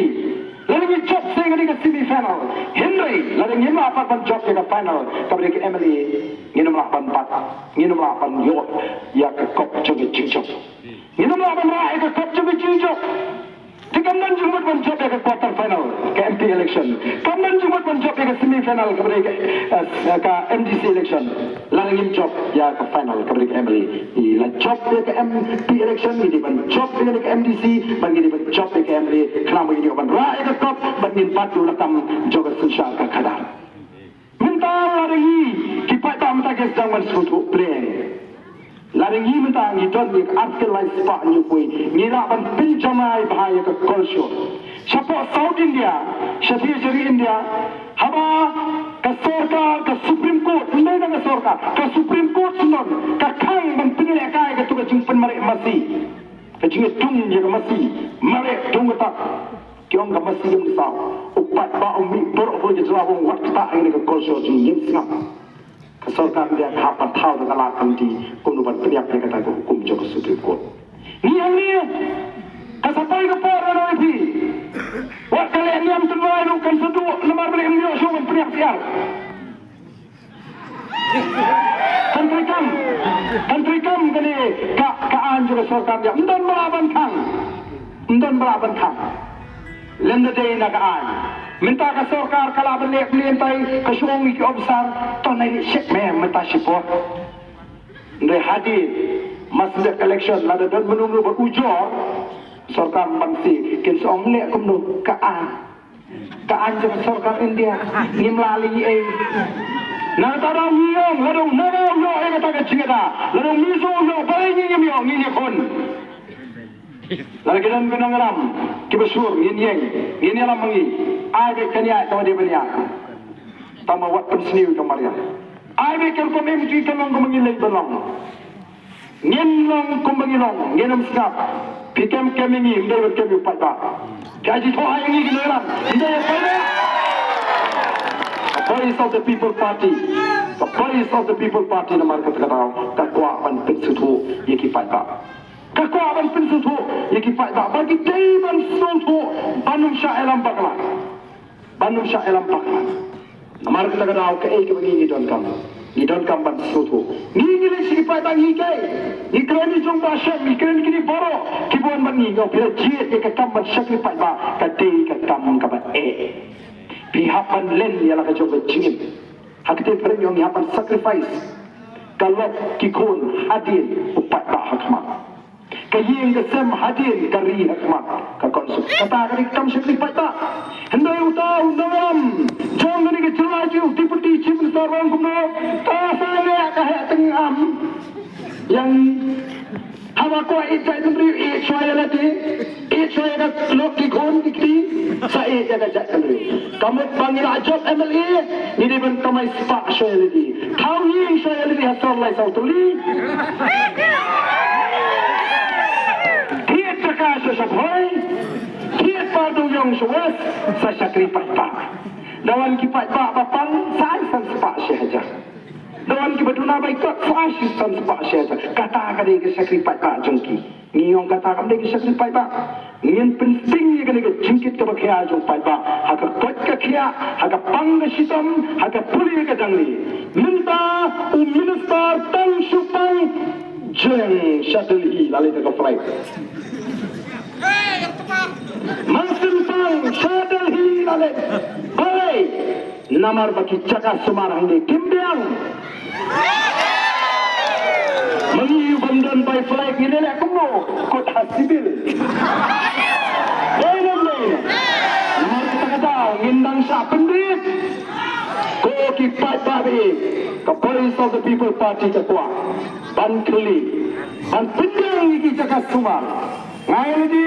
Lada ngi jop sa ïa ka dei ka semi final. Hynrei lada ngim lah pat ban jop ïa ka final kaba dei ka M L A, ngin ym lah ban bat, ngin ym lah ban ïoh ïa ka kop jong ka jingjop. Ngin ym lah ban rah ïa ka kop jong ka jingjop. Te kam don jingmut ban jop ïa ka quarter final ka M P election. Kam don jingmut ban jop ïa ka semi final kaba dei ka, eh, ka M D C election. Lada ngim jop ïa ka final kaba dei ka M L A. Ngi la jop ïa ka M P election, ngi dei ban jop ïa ka M D C, bad ngi dei ban jop ïa ka M L A. Khnang ba ngin ïoh ban rah ïa ka kop, bad ngin bat ïa u lakam jong ka synshar ka khadar. Mynta lada ngi, ki paidbah mynta ki sdang ban sngewthuh pleng. Lada ngi mynta ngi don ïa ka article lai spah hynñiew phew, ngi lah ban pynjamai bha ïa ka culture. Shapoh South India, sha phi sha ri India, haba ka sorkar, ka Supreme Court, ym dei tang ka sorkar, ka Supreme Court syndon, ka khang ban pynlehkai kato ka jingpynmareh masi. Ka jingïadung ïa ka masi, mareh dung kata. Ki ong ka masi ym saw. U paidbah u mih baroh hapoh ka jylla u ong wat kata ïa ka culture jong ngi, ngim sngap. Ka sorkar India ka hap ban thaw da ka lad ka lynti kumno ban pynïap ïa kata ka hukum jong ka Supreme Court. Ngi hangne ka sa poi ka por, nga ong ïa phi. Wat ka leh niam tynrai ruh kan sa duh namar balei ym ïoh shuh ban pynïap syiar. Kan treikam, kan treikam kane ka, ka aiñ jong ka sorkar India. Ym don ba lah ban khang. Ym don ba lah ban khang. Lem da dei na ka aiñ. Mynta ka sorkar ka lah ban leh pynlehkai, ka shu ong ïa ki officer, to nai leh check me mynta shipor. Hynrei hadien, mynta election, lada don mynno mynno ba ujor, sorkar ban siew, kin sa ong leh kumno, ka aiñ. Ka aiñ jong ka sorkar India, ngim lah leh ei. Nangta ruh ngi ong, lada u Naga u ïoh ïa kata ka jingïada, lada u Mizo u ïoh, balei ngi ngim ïoh, ngi ïakhun. Lada ki don ki nongïalam kiba sure, ngin ïeng, ngin ïalam ma ngi. Ai beit kan ïaid kaba dei ban ïaid. Tangba wat pynsniew ïa ka mariang. Ai beit kan kum im jong ngi kan long kumba ngi leit ban long. Ngin long kumba ngi long, ngin ym sngap. Phi kem kem ïa ngi, ym dei ban kem ïa u paidbah. Phi aiti thoh ïa ngi ki nongïalam, ym dei ïa u paidbah. Ka Voice of the People Party, ka Voice of the People Party namar kata ka daw ka kwah ban pynsngewthuh ïa ki paidbah. Ka kwah ban pynsngewthuh ïa ki paidbah ba ki dei ban sngewthuh ban ym shah ïalam bakla. Ban ym shah ïalam bakla. Namar kata ka daw kaei kaba ngi ngi donkam. Ngi donkam ban sngewthuh. Ngi ngi leit sha ki paidbah ngi hikai. Ngi kren ïa ki jong Bah Shem, ngi kren ïa kine baroh kiba wan bad ngi, ngi ong phi la jied ïa ka kam ban shakri paidbah, ka dei ka kam kaba eh. Phi hap ban len ïa la ka jong ka jingim. Ha kata pyrshah ngi hap ban sacrifice. Ka lok ki khun hadien u paidbah ha khmat. Ka ïing ka sem hadien ka ri ha khmat. Ka konsep kata ka dei ka kam shakri paidbah. Hynrei uta u nongïalam jong kane ka jylla jong u Deputy Chief Minister u ong kumno, ta sa leh ka heh tyngam. Ïa ngi haba kwah ïeit jaitbynriew, ïeit shuwa ïa lade, ïeit shuwa ïa ka lok ki khun ki kti, sa ïeit ïa ka jaitbynriew. Ka mut ba ngi la jop M L A, ngi dei ban kamai spah shuwa ïa lade. Thaw ïing shuwa ïa lade ha sor lai saw tylli. Thied jaka sha Shaphrang, thied Pardewïong sha West, sa shakri paidbah. Da wan ki paidbah ba pang, sa ai san spah shi hajar. Da wan kiba duna ba ikot, sa ai shi san spah shi hajar. Kata ka dei ka shakri paidbah jong ki. Ngi ong kata kam dei ka shakri paidbah. Ngin pynsting ïa kane ka jingkit kaba khia jong paidbah ha ka koit ka khiah, ha ka pang ka shitom, ha ka pule ka dangli. Mynta u minister tang shu pang jeng sha Delhi la leit da ka flight. Mynsiem pang sha Delhi la leit. Balei? Namar ba ki jaka sumar hangne kim biang. Ma ngi u bym don bai flight ngi leh kumno? Kut ha civil. Dei ne ym dei? Namar kata ka daw ngin dang shah pynrit. Ko ki paidbah ba ïeit, ka Voice of the People Party ka kwah ban khlieh, ban pynbiang ïa ki jaka sumar. Nga ïa lade,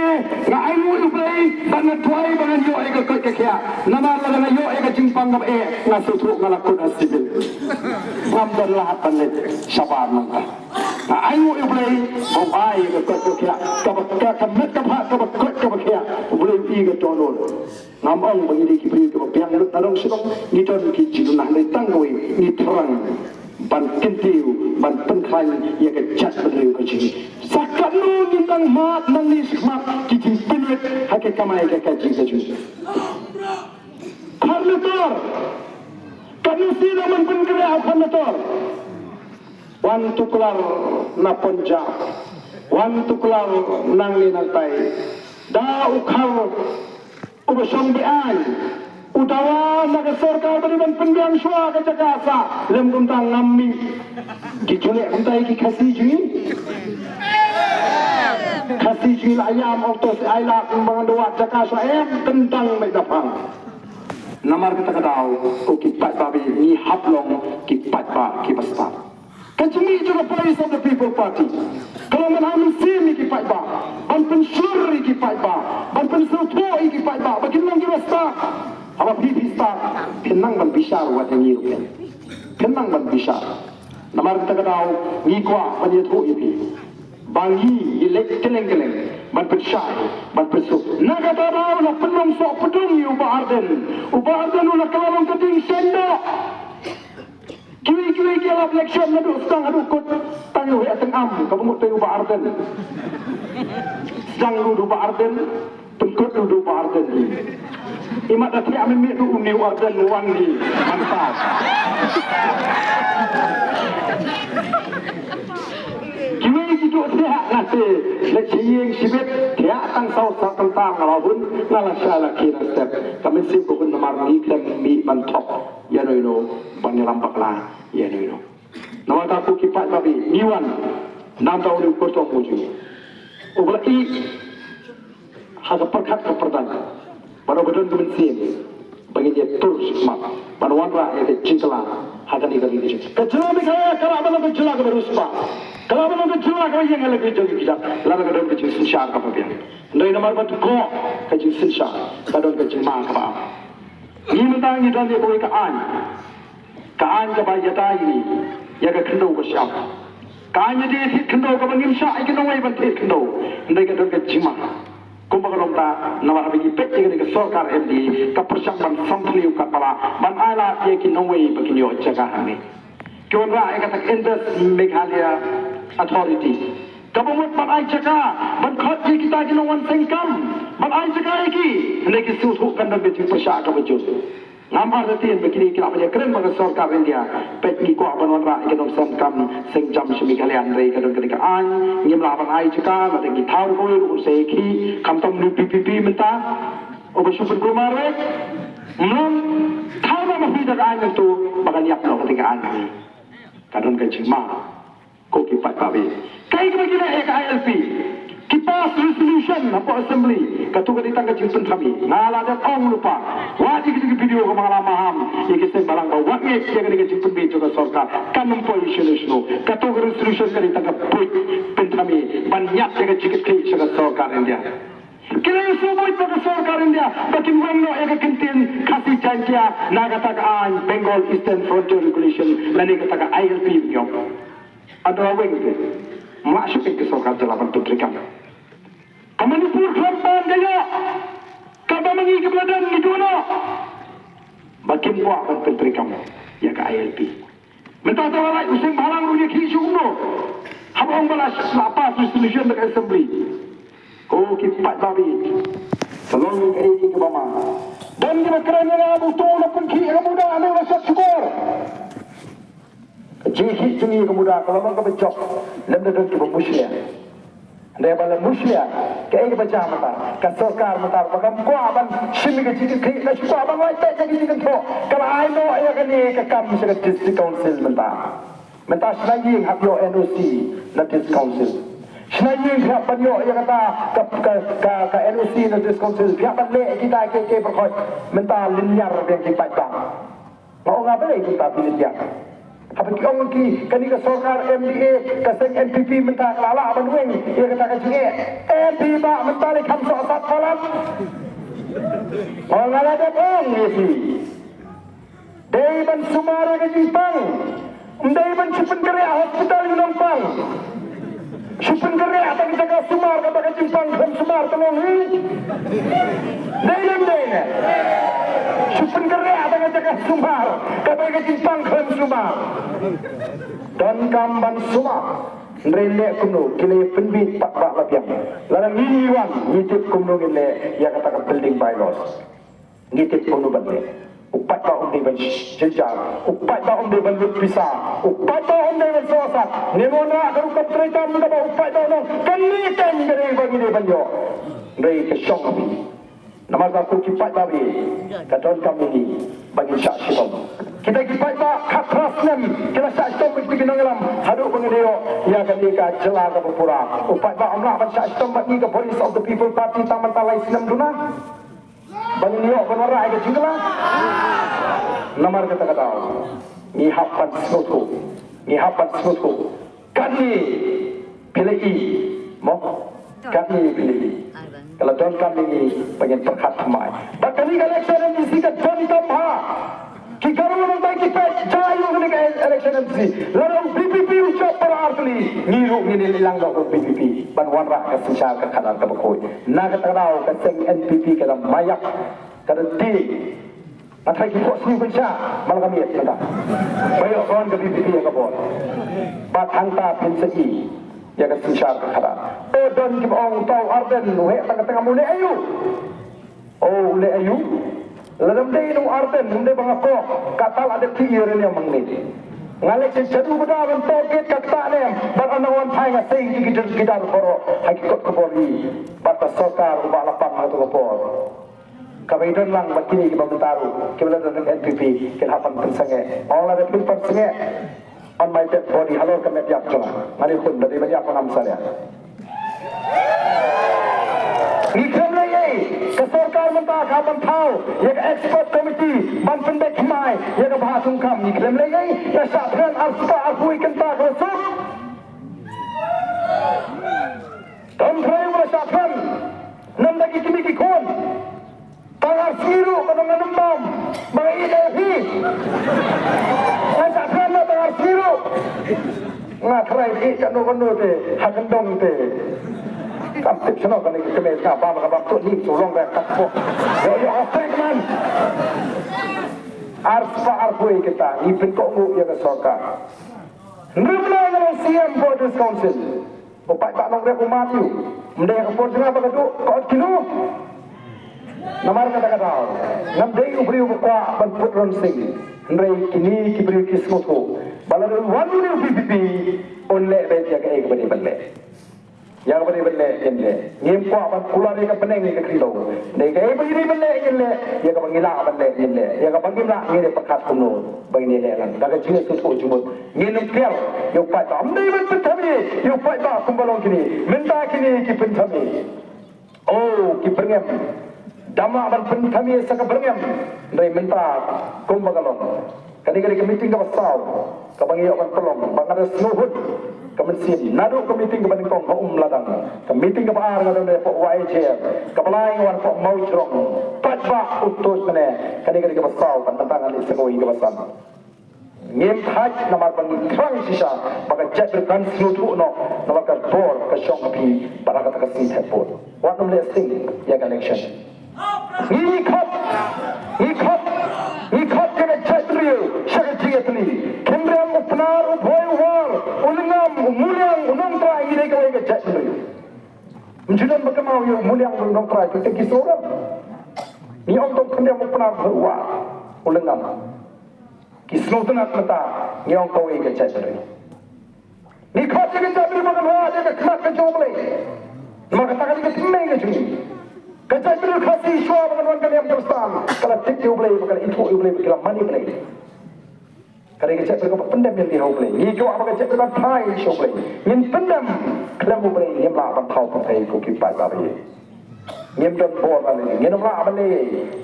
nga ainguh ïa U Blei ba nga duwai ba ngan ïoh ïa ka koit ka khiah. Namar lada nga ïoh ïa ka jingpang kaba eh, nga sngewthuh nga la kut ha civil. Ngam don lad ban leit shabar nangta. Nga ainguh ïa U Blei ba u ai ïa ka koit ka khiah, kaba ka, ka met ka phad kaba koit kaba khiah. U Blei u i ka dohnud. Ngam ong ba ngi dei ki briew kiba biang lut na dong sha dong, ngi don ki jingduna, hynrei tang kawei, ngi thrang ban kyntiew, ban pynkhlaiñ ïa ka jaitbynriew ka jong ngi. Sa katno ngin dang mad nangne shakhmat ki jingpynwit ha ka kamai ka kaji ka jong ngi. Khar Nator, katno sien ban pynkhreh ha Khar Nator. Wan tuklar na Punjab, wan tuklar nangne nangtai. Da u Khar uba shong beaiñ u dawa na ka sorkar ba dei ban pynbiang shuwa ka jaka sah, lym kumta ngam mih. Ki ju leh kumta ïa ki Khasi jong ngi. Khasi jong ngi la ïam, ong to sa ai lad ba ngan da wad jaka shuwa, em, kyndang beit da phang. Namar kata ka daw ko ki paidbah ba ïeit, ngi hap long ki paidbah kiba stad. Ka jingmih jong ka Voice of the People Party ka long ban ai mynsiem ïa ki paidbah, ban pynshlur ïa ki paidbah, ban pynsngewthuh ïa ki paidbah ba kin long kiba stad. Haba phi phi stad, phin nang ban bishar wat ïa ngi ruh phin, phin nang ban bishar. Namar kata ka daw ngi kwah ban ïathuh ïa phi ba ngi ngi leit kylleng kylleng ban pynshai, ban pynsuk. Na kata ka daw la pynlong soh pdung ïa u Bah Ardent. U Bah Ardent u la kylla long ka ding seng doh. Kiwei kiwei ki ïalap election naduh sdang haduh kut, tang ïa u heh tyngam kaba mut u Bah Ardent. Sdang ruh u Bah Ardent, pynkut ruh u Bah Ardent hi. Imat da thiah mynmiet ruh une u Ardent u wan hi mynta. Kiwei ki duh thiah nga te, leit sha ïing shibit, thiah tang saw saw tang tam nga la hun, nga la shah la khie na step. Ka mynsiem ka hun namar ngi khlem mih ban thok ïa no ïa no, ban ïalam bakla ïa no ïa no. Namar ta ko ki paidbah ngi wan, nam ta u dei u kyrtong u jong ngi. U ba la ïeh ha ka pyrkhat ka pyrdang. Ban ong ba don ka mynsiem ba ngin ïa tur shikmat ban wanrah ïa ka jingkylla ha kane ka ri ka jong ngi. Ka jylla Meghalaya ka lah ban long ka jylla kaba riewspah, ka lah ban long ka jylla kaba ïeng ha la ka jong ki kjat lada ka don ka jingsynshar kaba biang. Hynrei namar ba dkoh ka jingsynshar, ka don ka jingma kaba am. Ngi mynta ngi don ïa kawei ka aiñ. Ka aiñ kaba ïada ïa ngi ïa ka khyndew ka shyiap. Ka aiñ ïada ïa ka khyndew kaba ngim shah ïa ki nongwei ban thied khyndew. Hynrei ka don ka jingma. Kumba ka long ta namar haba ngi peit ïa kane ka sorkar M D A ka pyrshang ban sngewthuh ïa ka pala ban ai lad ïa ki nongwei ba kin ïoh jaka hangne. Ki wanrah ïa kata ka Indus Meghalaya Authority kaba mut ban ai jaka ban khot ïa kita ki nongwan seng kam ban ai jaka ïa ki. Hynrei ki sngewthuh kan don ka jingpyrshah kaba jur. Ngam artatien ba kine ki lah ban ïakren bad ka sorkar India. Peit ngi kwah ban wanrah ïa ka nongsan kam seng jam sha Meghalaya hynrei ka don kane ka aiñ ngim lah ban ai jaka, lada ngi thaw ruh kawei ruh sa ïa ki, khamtam une u V P P mynta uba shu pynkulmar ruh. Mlong thaw noh ma phi da ka aiñ nangtu ba kan ïap noh kata ka aiñ. Ka don ka jingma. Ko ki paidbah, kaei kaba ngi leh ïa ka I L P? Ki pass resolution hapoh assembly, kato ka dei tang ka jingpynthame. Nga la dep ong lypa, wat ïa kito ki video kaba nga la maham ïa ki seng balang ba wat ngeit ïa kane ka jingpynbeit jong ka sorkar. Kan ym poi shano shano. Kato ka resolution ka dei tang ka buit pynthame ban ñiad ïa ka jingkitkhlieh sha ka sorkar India. Ki la ïa sngewbha ba ka sorkar India ba kin weng noh ïa ka kyntien Khasi Jaintia na kata ka aiñ Bengal Eastern Frontier Regulation lane kata ka I L P. Ynda la weng te, ym lah shuh ka sorkar jylla ban pyntreikam. Ka Manipur khlem pan ka ïoh, kaba ma ngi kaba la don ngi duh noh ba kim kwah ban pyntreikam ïa ka I L P. Mynta te la rai u seng bhalang ruh ïa ki shu kumno. Haba ong ba la pass resolution da ka assembly. Ko ki paidbah, ka long kaei kaba ma. Don kiba kren ïa nga ba uto u la pynkhih ïa ka muda, hynrei u la shah shukor. Ka jingkhih jong ngi ïa ka muda ka long kaba jop. Lem da don kiba mushlia. Hynrei ba la mushlia, kaei kaba jia mynta? Ka sorkar mynta ba kam kwah ban shim ïa ka jingkitkhlieh, ka shu kwah ban lait beit ïa ka jingkynthoh, ka la ai noh ïa kane ka kam sha ka District Council mynta. Mynta shna ïing hap ïoh N O C na District Council. Shna ïing hap ban ïoh ïa kata ka, ka, ka, ka N O C na District Council. Hap ban leh kita kiei kiei baroh. Mynta lynñiar biang ki paidbah. Nga ong nga balei kumta phi lynñiar? Haba ki ong ki kane ka sorkar M D A, ka seng N P P mynta ka la lah ban weng ïa kata ka jingeh. Em phi bah mynta lei kham sohsat palat. Nga ong nga la dep ong ïa phi. Dei ban sumar ïa ka jingpang. Ym dei ban shu pynkhreh hospital ïa u nongpang. Shu pynkhreh tang jaka sumar kaba ka jingpang khlem sumar, tang ong hi. Dei ne ym dei ne? Shu pynkhreh tang jaka sumar kaba ka jingpang khlem sumar. Donkam ban sumar. Hynrei leh kumno, ki la pynbeit pat ba la biang. Lada ngi wan ngi tip kumno ngin leh ïa kata ka building bylaws. Ngi tip kumno ban leh. U paidbah um dei ban jynjar. U paidbah um dei ban lut pisa. U paidbah um dei ban sohsat. Ngin wanrah ka rukom trei tam kaba u paidbah u ong, kane keiñ ka dei ba ngi dei ban ïoh. Hynrei ka shong ha phi. Namar kata ko ki paidbah, ka donkam ïa ngi ba ngin shah shitom. Kita ki paidbah khatphra snem ki la shah shitom bad ki nongïalam haduh ba ngin ïoh ïa kane ka jylla kaba pura. U paidbah um lah ban shah shitom bad ngi ka Voice of the People Party tang mynta lai snem duna. Ba ngin ïoh ban wanrah ïa ka jingkylla. Namar kata ka daw ngi hap ban sngewthuh, ngi hap ban sngewthuh. Katne phi la i, mo? Katne phi la i. Ka la donkam ïa ngi ba ngin pyrkhat thymmai. Bad kane ka election M D C ka donkam ha ki Garo nangta ki peit jai ïa kane ka election M D C. Lada u V P P u jop para artylli, ngi ruh ngin ïalang da u V P P ban wanrah ka synshar ka khadar kaba khuid. Na kata ka daw ka seng N P P ka da maiak, ka da tieng. Nga tharai ki pok sniew pynshah ma la ka miet mynta. Ba ïoh ka wan ka V P P ïa ka bor. Bad hangta phin sa i ïa ka synshar ka khadar. O don kiba ong uta u Ardent u heh tang ka tnga, u leh aïu? O u leh aïu? Lada ym dei u Ardent, ym dei ba nga kwah, katta la dep ki ïa ri ne mangne. Nga leh sha jadu ka da ban tohkit ka ktah ne em, bad ynda wan phai nga sei ki ki dar ki dar baroh ha ki kot ka bor ri. Bad ka sorkar uba la pang ha kato ka por. Kaba ïadon lang bad kine kiba mynta ruh kiba la don N P P kin hap ban pynsangeh. Nga ong lada phin pynsangeh on my dead body halor ka met ïap jong nga, nga dei khun, da dei ban ïap ngam salia. Ngi khlem leh ei, ka sorkar mynta ka ban thaw ïa ka expert committee ban pynbeit himai ïa ka bhah thungkam. Ngi khlem leh ei, nga shah pran arspah arphew kynta ka la suk. Kam tharai ba la shah pran. Namar ki kmie ki khun. Tang ar sngi ruh ka nong ngan ym bam ba nga ïeit ïa phi. Nga shah kren na tang ar sngi ruh. Nga tharai ïeit kano kano te ha kyndong te. Kam tip shano kane ka kmie ka bam ka bam tu ni tu long ka kat po. Yo yo oprek man. Arspah arphew kynta ngi pynkohnguh ïa ka sorkar. Hynrei mynta nga long C M for this council. U paidbah nongrep u mad ïa u. Ym dei ha ka por jong nga ba ka duh ka ot kino. Namar kata ka daw ngam dei u briew ba kwah ban put rynsiang. Hynrei kine ki briew ki sngewthuh ba lada u wan une u V P P un leh beit ïa kaei kaba dei ban leh. Ïa kaba dei ban leh ngin leh. Ngim kwah ban kular ïa ka bneng ïa ka khyndew. Dei kaei ba ngi dei ban leh ngin leh, ïa kaba ngi lah ban leh ngin leh, ïa kaba ngim lah ngin ïa pyrkhat kumno ba ngin ïa leh lang. Da ka jingsngewthuh jingmut. Ngin ym kiar ïa u paidbah. Ym dei ban pynthame ïa u paidbah kumba long kine. Mynta kine ki pynthame. Oh, ki byrngem. Dam lah ban pynthame sa ka byrngem. Hynrei mynta kumba ka long. Kane ka dei ka meeting kaba saw kaba ngi ïoh ban pynlong ba nga da sngewhun ka mynsiem naduh ka meeting kaba nyngkong ha Umladang. Ka meeting kaba ar nga da wan hapoh Y J M. Kaba lai nga wan hapoh Mawjrong. Paidbah u tuid mane. Kane ka dei kaba saw bad mynta ngan leit sa kawei kaba san. Ngim thait namar ba ngi thrang shisha ba ka jaitbynriew kan sngewthuh noh namar ka bor ka shong ha phi bad ha kata ka sngi thep vote. Wat nym leh sing ïa ka election. Ngi khot, ngi khot, ngi khot ïa ka jaitbynriew sha ka jingïatylli. Khynriam, u Pnar, u Bhoi, u War, u Lyngngam, u Muliang, u Nongtrai, ngi dei kawei ka jaitbynriew. Ym ju don ba kynmaw ïa u Muliang, u Nongtrai, ki teng ki sngewrem. Ngi ong tang Khynriam, u Pnar, u Bhoi, u War, u Lyngngam. Ki sngewtynnat mynta ngi ong kawei ka jaitbynriew. Ngi khot ïa ka jaitbynriew ba kan wad ïa ka khmat ka jong U Blei. Namar kata ka dei ka tynrai ka jong ngi. Ka jaitbynriew Khasi shuwa ba kan wan kan ïam Khristan ka la tip ïa U Blei, ba ka la ithuh ïa U Blei, ba ki la mane Blei. Ka dei ka jaitbynriew kaba pyndem ïa lade ha U Blei. Ngi kwah ba ka jaitbynriew kan phai sha U Blei. Ngin pyndem khlem U Blei ngim lah ban thaw pyrthei ko ki paidbah ba ïeit. Ngim don bor ban leh, ngim lah ban leh.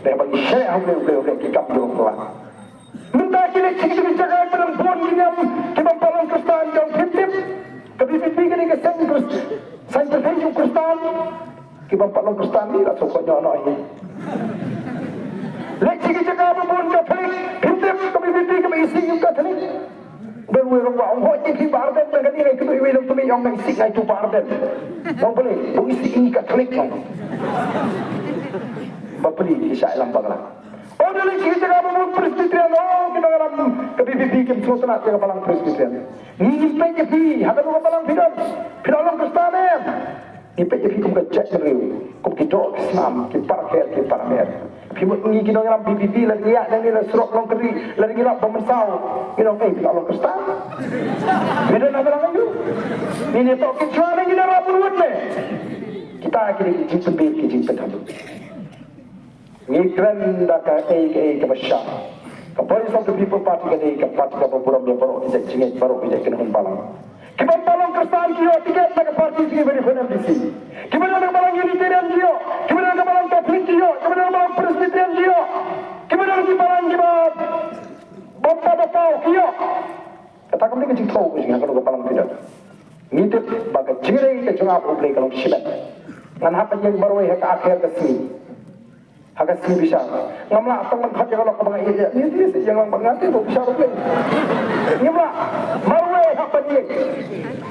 Dei ba ngi shah ha U Blei, U Blei, U Blei ki kam jong U Blei. Mynta ki leit sha ki jaka kiba dang bun ki niam kiba ym pat long Khristan jong phim tip. Ka V P P ka dei ka seng Khris-, seng pyrthei jong Khristan. Kiba ym pat long Khristan ni la shu kohnguh noh hi. Leit sha ki jaka ba bun Katholik phim tip ka V P P kaba isih ïa u Katholik. Ba uwei u ong ba ong hooid ïa phi Bah Ardent ba kane ngai kynduh iwei long tymmen ong ngai isih ngai tu Bah Ardent. Ong balei ong isih ïa ngi Katholik ong. Ba pli ki shah ïalam bakla. Oh, da leit sha ki jaka ba bun Presbyterian, oh, ki nongïalam ka V P P kim sngewtynnat ïa ka balang Presbyterian. Ngi ngim peit ïa phi ha kano ka balang phi don. Phi dang long Khristan em? Ngi peit ïa phi kum ka jaitbynriew, kum ki doh ki snam, ki para kher ki para mer. Phi mut ngi ki nongïalam V P P lada ngi ïaid nangne na surok Longkynrih, lada ngi lap ba mynsaw, ngi ong ei phi dang long Khristan. Phi don ha balang aïu? Ngi ïa tohkit shuwa ne ngi dang rah bun wut ne? Kita ki dei ki jingpynbeit ki jingpynthame. Ngi kren da kaei kaei kaba shai. Ka Voice of the People Party ka dei ka party kaba burom ïa baroh ki jait jingngeit, baroh ki jait kynhun balang. Kiba ym pat long Khristan ki ïoh tiket na ka party jong ngi ba dei M D C. Kiba don na ka balang Unitarian ki ïoh, kiba don na ka balang Katholik ki ïoh, kiba don na ka balang Presbyterian ki ïoh, kiba don na ki balang kiba bym pat da paw ki ïoh. Kata kam dei ka jingthaw ka jingïakhun ka balang phi don. Ngi tip ba ka jingïadei ka jong nga bad U Blei ka long shimet. Ngan hap ban ïeng marwei ha ka akher ka sngi. Ha ka sngi bishar. Ngam lah tang ban khot ïa ka lok kaba nga ïeit ïa. Ngi ïeit ïa lang ba nga te ba bishar U Blei. Ngim lah. Marwei hap ban ïeit.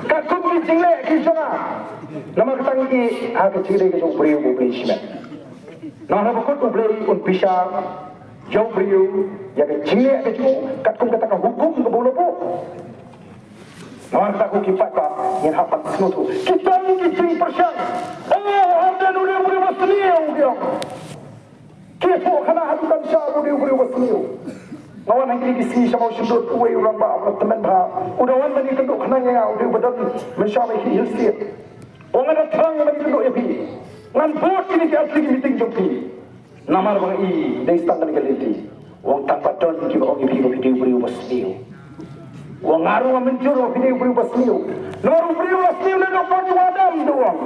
Katkum ki jingleh ki jong nga. Namar kata ngi ïeit ha ka jingïadei ka jong u briew bad U Blei shimet. Namar haba kut U Blei un bishar ïa u briew ïa ka jingleh ka jong u katkum kata ka hukum kaba u la buh. Namar kata ko ki paidbah ngin hap ban sngewthuh. Ki don ki jingpyrshang. Oh, Ardent u dei u briew ba sniew, ki ong. Ki ïathuh khana ha dukan sha u dei u briew ba sniew. Nga wan ha kine ki sngi sha ba u shim lut uwei u rangbah uba tymmen bha. U da wan ban ïakynduh khnang ïa nga, u dei uba don mynshuwa ba ïa ki Hill State. U ong nga da thrang ban ïakynduh ïa phi. Ngan bud kine ki artylli ki meeting jong phi. Namar ba nga i dei tang kane ka lynti. U ong tang ba don kiba ong ïa phi ba phi dei u briew uba sniew. U ong nga ruh nga mynjur ba phi dei u briew uba sniew. Namar u briew uba sniew naduh por jong u Adam, u ong.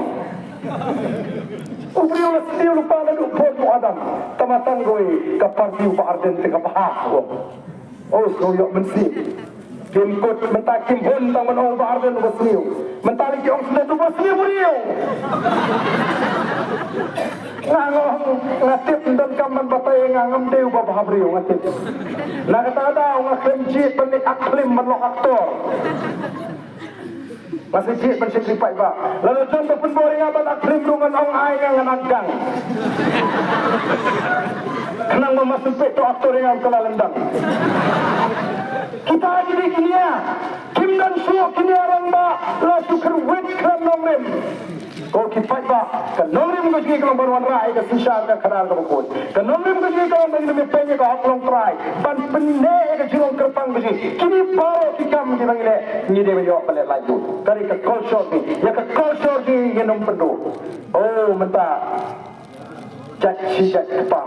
U briew uba sniew lypa naduh por jong u Adam. Tang ma tang kawei ka party u Bah Ardent te ka bha, u ong. Oh, sngewbha ïoh mynsiem. Kim kut mynta kim hun tang ban ong Bah Ardent uba sniew. Mynta lei ki ong sniew uba sniew briew. Nga ong nga tip ym donkam ban batai, nga ngam dei uba bha briew, nga tip. Na kata ka daw nga khlem jied ban leit act film ban long actor. Nga sa jied ban shakri paidbah. Lada jong ba pynbor ïa nga ban act film ruh ngan ong ai nga ngan act gang. Khnang ba ma sngewbha to actor ïa nga ka la lyndang. Kita ki dei ki nia. Kim don shuh ki nia rangbah la shu kyrwit khlem nongrim. Ko ki paidbah, ka nongrim ka jong ngi ka long ban wanrah ïa ka synshar ka khadar kaba khuid. Ka nongrim ka jong ngi ka long ban ïa peit ïa ka hok longtrai, ban pynneh ïa ka jinglong kyrpang ka jong ngi. Kine baroh ki kam kiba ngi leh, ngi dei ban ïoh ban leh laitluid. Ka dei ka culture jong ngi, ïa ka culture jong ngi ngin ym pynduh. Oh, mynta jait shi jait kpa.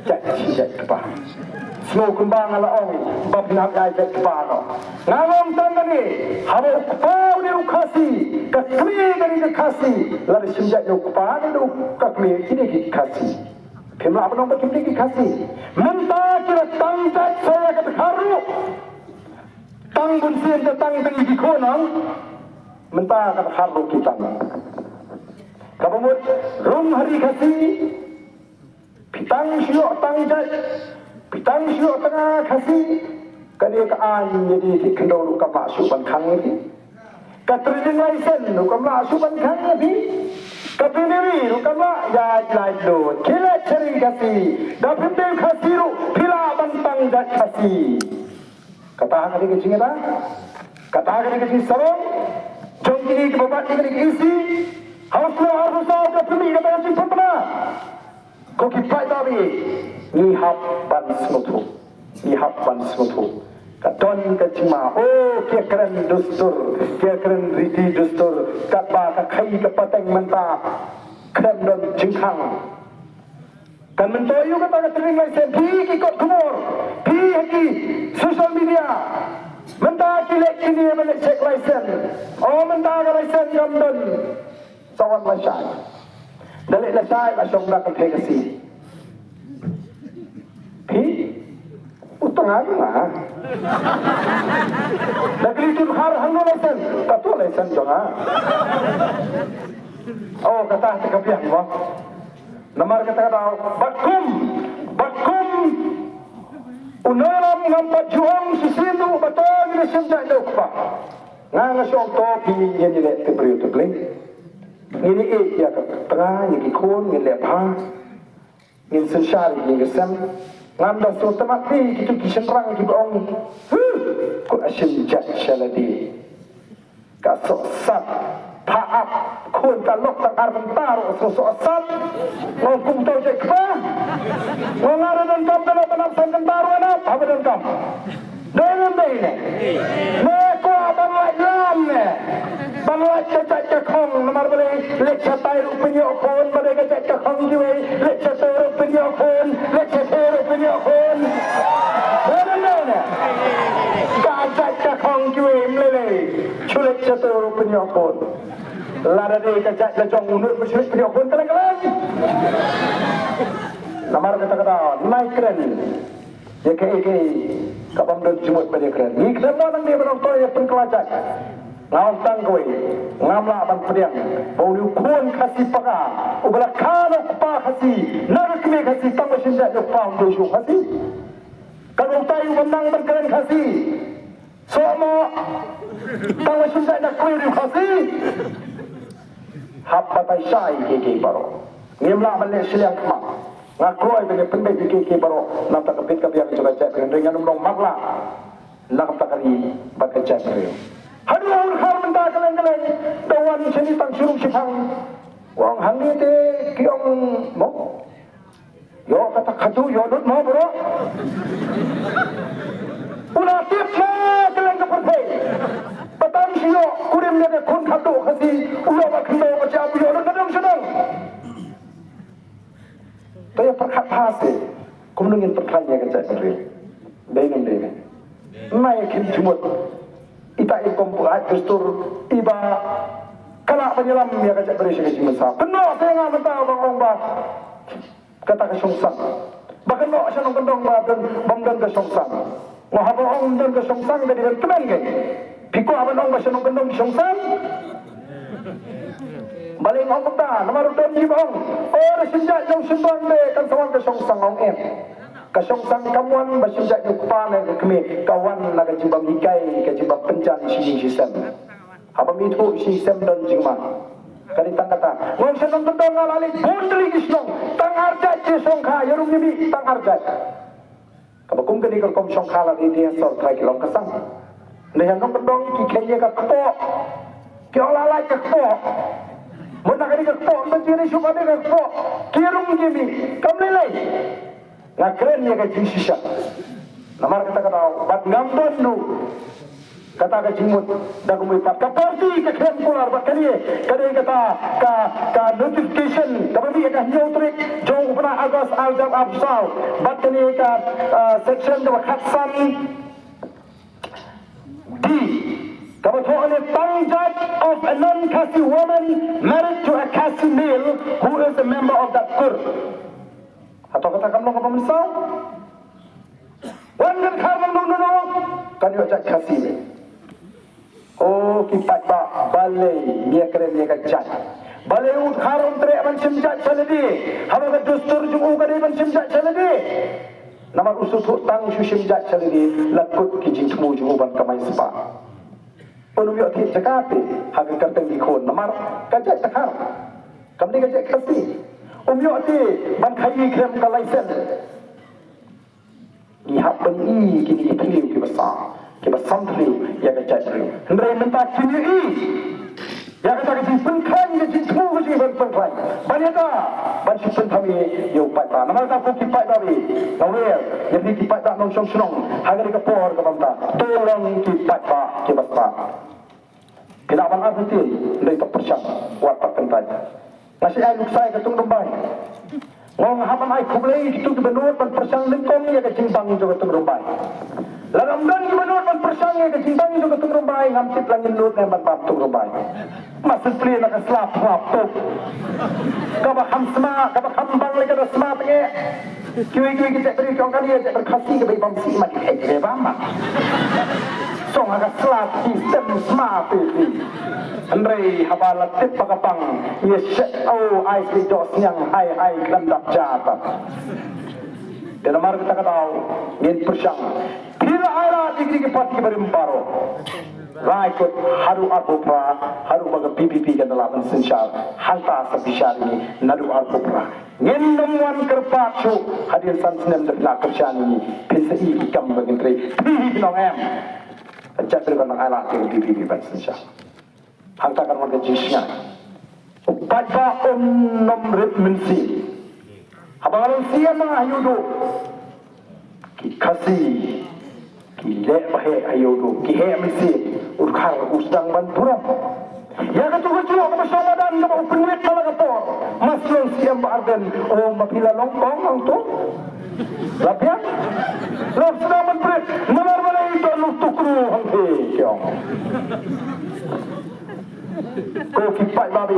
Jait shi jait kpa. Sngewbha kumba nga la ong ba phin hap ïa jait kpa noh. Nga ong tang kane, haba u kpa u dei u Khasi, ka kmie ka dei ka Khasi, lada shim jait na u kpa ne na u ka kmie, ki dei ki Khasi. Phim lah ban ong ba kim dei ki Khasi. Mynta ki la tang jait sa ïa ka dkhar ruh. Tang bun sien te tang tang ki khun ong. Mynta ka dkhar ruh ki tang. Kaba mut rung ha ri Khasi. Phi tang shu ïoh tang jait, phi tang shu ïoh tang Khasi. Kane ka aiñ ïa phi, phi khyndew ruh kam lah shuh ban khang ïa phi. Ka trading license ruh kam lah shuh ban khang ïa phi. Ka binary ruh kam lah, ïa laitluid. Khie leit sha ri Khasi. Da phim dei Khasi ruh phi lah ban tang jait Khasi. Kata ka dei ka jingïada. Kata ka dei ka jingsarong jong kine kiba bat ïa kane ka E C. Ha u snem arphew saw ka pynmih kata ka jingpynbna. Ko ki paidbah, ngi hap ban sngewthuh. Ngi hap ban sngewthuh. Ka don ka jingma, oh, ki ïakren dustur, ki ïakren riti dustur, katba ka khaii ka pateng mynta khlem don jingkhang. Kan myntoi ïa kata ka trading license, phi ki kot khubor, phi ha ki social media. Mynta ki leh kine ba leh check license. Oh, mynta ka license kam don. Sa wan lashai. Da leh lashai la shong da ka phe ka si. Phi? U tang ai ma. Da kli tu khar hangno license. Ka tu license jong nga. Oh, kata te ka biang mo. Namar kata ka daw, bad kum, bad kum u nongïalam ngam pat ju ong shisien ruh ba to ngin ïa shim jait na u kpa. Nga nga shu ong to phi ngin ïa leh tip briew tip Blei. Ngin ïa ïeit ïa ka tnga, ïa ki khun, ngin leh bha. Ngin synshar ïa ki ïing ki sem. Ngam da sngewtynnat phi kitu ki shynrang kiba ong, huh, ko a shim jait sha lade. Ka sohsat, pha ap khun ka lok tang ar bynta ruh sohsat. Ngo kum tau jait kpa. Ngo nga ruh donkam ka lok ban ap san kynta ruh, ap haba donkam. Dei ne em dei ne? Ne kwah ban lait lam ne? Ban lait ka jait ka khong, namar balei leit shatai ruh pynïoh khun, ba dei ka jait ka khong kiwei, leit shatai ruh pynïoh khun, leit shatai ruh pynïoh khun. Dei ne em dei ne? Ka jait ka khong kiwei, em lei lei. Shu leit shatai ruh pynïoh khun. Lada dei ka jait la jong u nud ba shu leit pynïoh khun ka leng ka leng. Namar kata ka daw, nai kren ïa kaei kaei kabym don jingmut ban ïa kren. Ngi khlem mo nangne ban ong to ïa pynkylla jait. Nga ong tang kawei, ngam lah ban pdiang ba une u khun Khasi paka uba la kha na u kpa Khasi, na ka kmie Khasi, tang ba shim jait na u kpa um dei shuh Khasi. Ka dei utai uba nang ban kren Khasi. Soh mo. Tang ba shim jait na kmie u dei u Khasi. Hap batai shai kiei kiei baroh. Ngim lah ban leh shiliang khmat. Nga kloi ban ïa pynbeit ïa kiei kiei baroh na ka bynta ka bit ka biang jong ka jaitbynriew, hynrei ngan ym long matlah na ka bynta ka ri bad ka jaitbynriew. Haduh un khar mynta ka leng ka leng, da wan shane tang sha rung shipang. Ong hangne te ki ong mo. Ïoh kata khadduh, ïoh lut mo bro. U la tip na kylleng ka pyrthei. Ba tang shu ïoh kurim ïa ka khun khadduh Khasi, u ïoh ba khyndew ba jam, u ïoh lut na dong sha dong. Te ïa pyrkhat pha seh, kumno ngin pyrkhat ïa ka jaitbynriew. Dei ne ym dei ne. Nga ïa khim jingmut. Ita i kum pu ai dustur iba ka lah ban ïalam ïa ka jaitbynriew sha ka jingmynsaw. Kynnoh seh nga mynta ba ong ba kata ka shongsang. Ba kynnoh sha nongkyndong ba don, bym don ka shongsang. Nga haba ong ym don ka shongsang ka dei ban kmen kein. Phi kwah ban ong ba sha nongkyndong shongsang? Balei nga ong kumta, namar u don kiba ong, o, da shim jait nongshun bang de kan sa wan ka shongsang, ong em. Ka shongsang kam wan ba shim jait u kpa ne ka kmie, ka wan na ka jingbym hikai, ka jingbym pynjan shi ïing shi sem. Haba ym ithuh shi sem don jingma. Ka dei tang kata. Nga ong sha nongkyndong nga la leit bun tylli ki shnong, tang ar jait ki shongkha, ïa rung ïa mih tang ar jait. Kaba kum kane ka rukom shongkha la dei dei sor trai ki long ka sang. Nda ïa nongkyndong ki kheiñ ïa ka kpoh. Ki ong la lait ka kpoh. Mut na kane ka kpoh, mut kine shu kane ka kpoh. Ki rung ki mih. Kam lei lei. Nga kren ïa ka jingshisha. Namar kata ka daw, bad ngam don ruh kata ka jingmut da kumwei pat. Ka party ka khlem kular bad kane ka dei kata ka, ka notification kaba mih ha ka hynñiew tarik jong u bnai August ar hajar arphew saw. Bad kane ka, ah, section kaba khatsan D, kaba thoh ne, tang jait of a non-Khasi woman married to a Khasi male who is a member of that kur. Hato kata kam long kaba mynsaw? Wan ngan khar nang nong nong kan ïoh jait Khasi ne. O ki paidbah, balei ngi ïa kren ïa ka jait? Balei u dkhar um treh ban shim jait sha lade? Haba ka dustur jong u ka dei ban shim jait sha lade. Namar u sngewthuh tang shu shim jait sha lade la kut ki jingthmu jong u ban kamai spah. Pynum ïoh thied jaka te ha ka kyrteng ki khun namar ka jait dkhar. Kam dei ka jait Khasi. Um ïoh te ban khaii khlem ka license. Ngi hap ban i kine ki thliew kiba sa, kiba sam thliew ïa ka jaitbynriew. Hynrei mynta kim ïohi ïa kata ka jingpynkhlaiñ, ka jingthmu ka jingpynkhlaiñ ban ïada ban shu pynthame ïa u paidbah. Namar kata ko ki paidbah, nga wer ïa phi ki paidbah nongshong shnong ha kane ka por kaba mynta, to long ki paidbah kiba stad. Phi lah ban artatien, hynrei to pyrshang, wat pat kyntait. Nga shait ai luksa ïa ka Tungrymbai. Nga ong nga hap ban ai khublei ïa kito kiba nud ban pyrshang nyngkong ïa ka jingbang jong ka Tungrymbai. Lada ym don kiba nud ban pyrshang ïa ka jingbang jong ka Tungrymbai, ngam tip la ngin nud ne ban bam Tungrymbai. Masi plie na ka slap slap tuk. Kaba kham sma, kaba kham bang lei ka da sma tnge. Kiwei kiwei ki jaitbynriew ki ong kane jaitbynriew Khasi kaba i bam sih mat, eh, kaba i bam mat. Song ha ka slap ki stem sma te ki. Hynrei haba la tip ba ka bang, ngi shet, oh, ai sih doh sniang, ai, ai khlem dap ja ta. Te namar kata ka daw ngin pyrshang. Phi la ai lad ïa ki parti kiba rim baroh. Raikut haduh arphew phra, haduh ba ka V P P kan da lah ban synshar. Hangta sa bishar ngi naduh arphew phra. Ngin ym wan kyrpad shuh hadien san snem da phi la kyrshan ïa ngi, phin sa i ki kam ba ngin trei. Phi hi phin ong em. Ka jaitbynriew kan nang ai lad ïa ka V P P ban synshar. Hangta kan wan ka jingsngaid. U paidbah un ym rit mynsiem. Haba nga long C M nga ha Ïewduh. Ki Khasi ki leh ba heh ha Ïewduh, ki heh mynsiem. U dkhar u sdang ban burom. Ïa katu ka juh kaba shong madan kaba u pynwit ha la ka por. Mas long C M Bah Ardent, o ma phi la long kong hangto. La biang. Long sdang ban pynwit. Namar balei to long tukru hangte ki ong. Ko ki paidbah,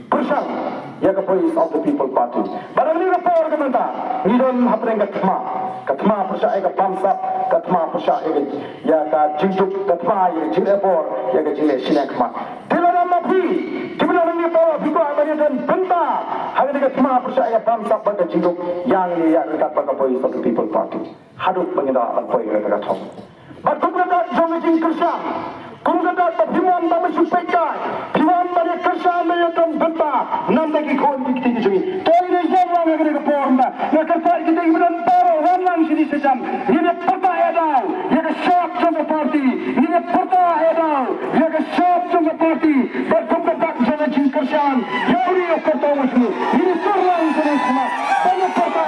pyrshang ïa ka Voice of the People Party. Ba dang kane ka por ka mynta ngi don hapdeng ka thma. Ka thma pyrshah ïa ka bamsap, ka thma pyrshah ïa ka, ïa ka jingduk, ka thma ïa ka jingleh bor, ïa ka jingleh shiliang khmat. Te lada ma phi kiba don hangne, phi kwah ban ïadon bynta ha kane ka thma pyrshah ïa ka bamsap bad ka jingduk, ïa ngi ïa ryngkat bad ka Voice of the People Party. Haduh ba ngin da ban poi ha kata ka thong. Bad kum ka dak jong ka jingkyrshan, kum ka dak ba phi wan ba ma shu peit kai, phi wan ba ïa kyrshan, ba ïa don bynta na bynta ki khun ki kti ki jong ngi. To ïa ïeng lang ha kane ka por, nga kyrpad ïa kita kiba don baroh, wan lang shane sha jan. Ngin ïa pyrta ïa daw ïa ka shap jong ka party, ngin ïa pyrta ïa daw ïa ka shap jong ka party. Bad kum ka dak jong ka jingkyrshan, ïa u ri u kyrtong u shnu, ngin ïa tur lang shane sha jan. Bad ïa pyrta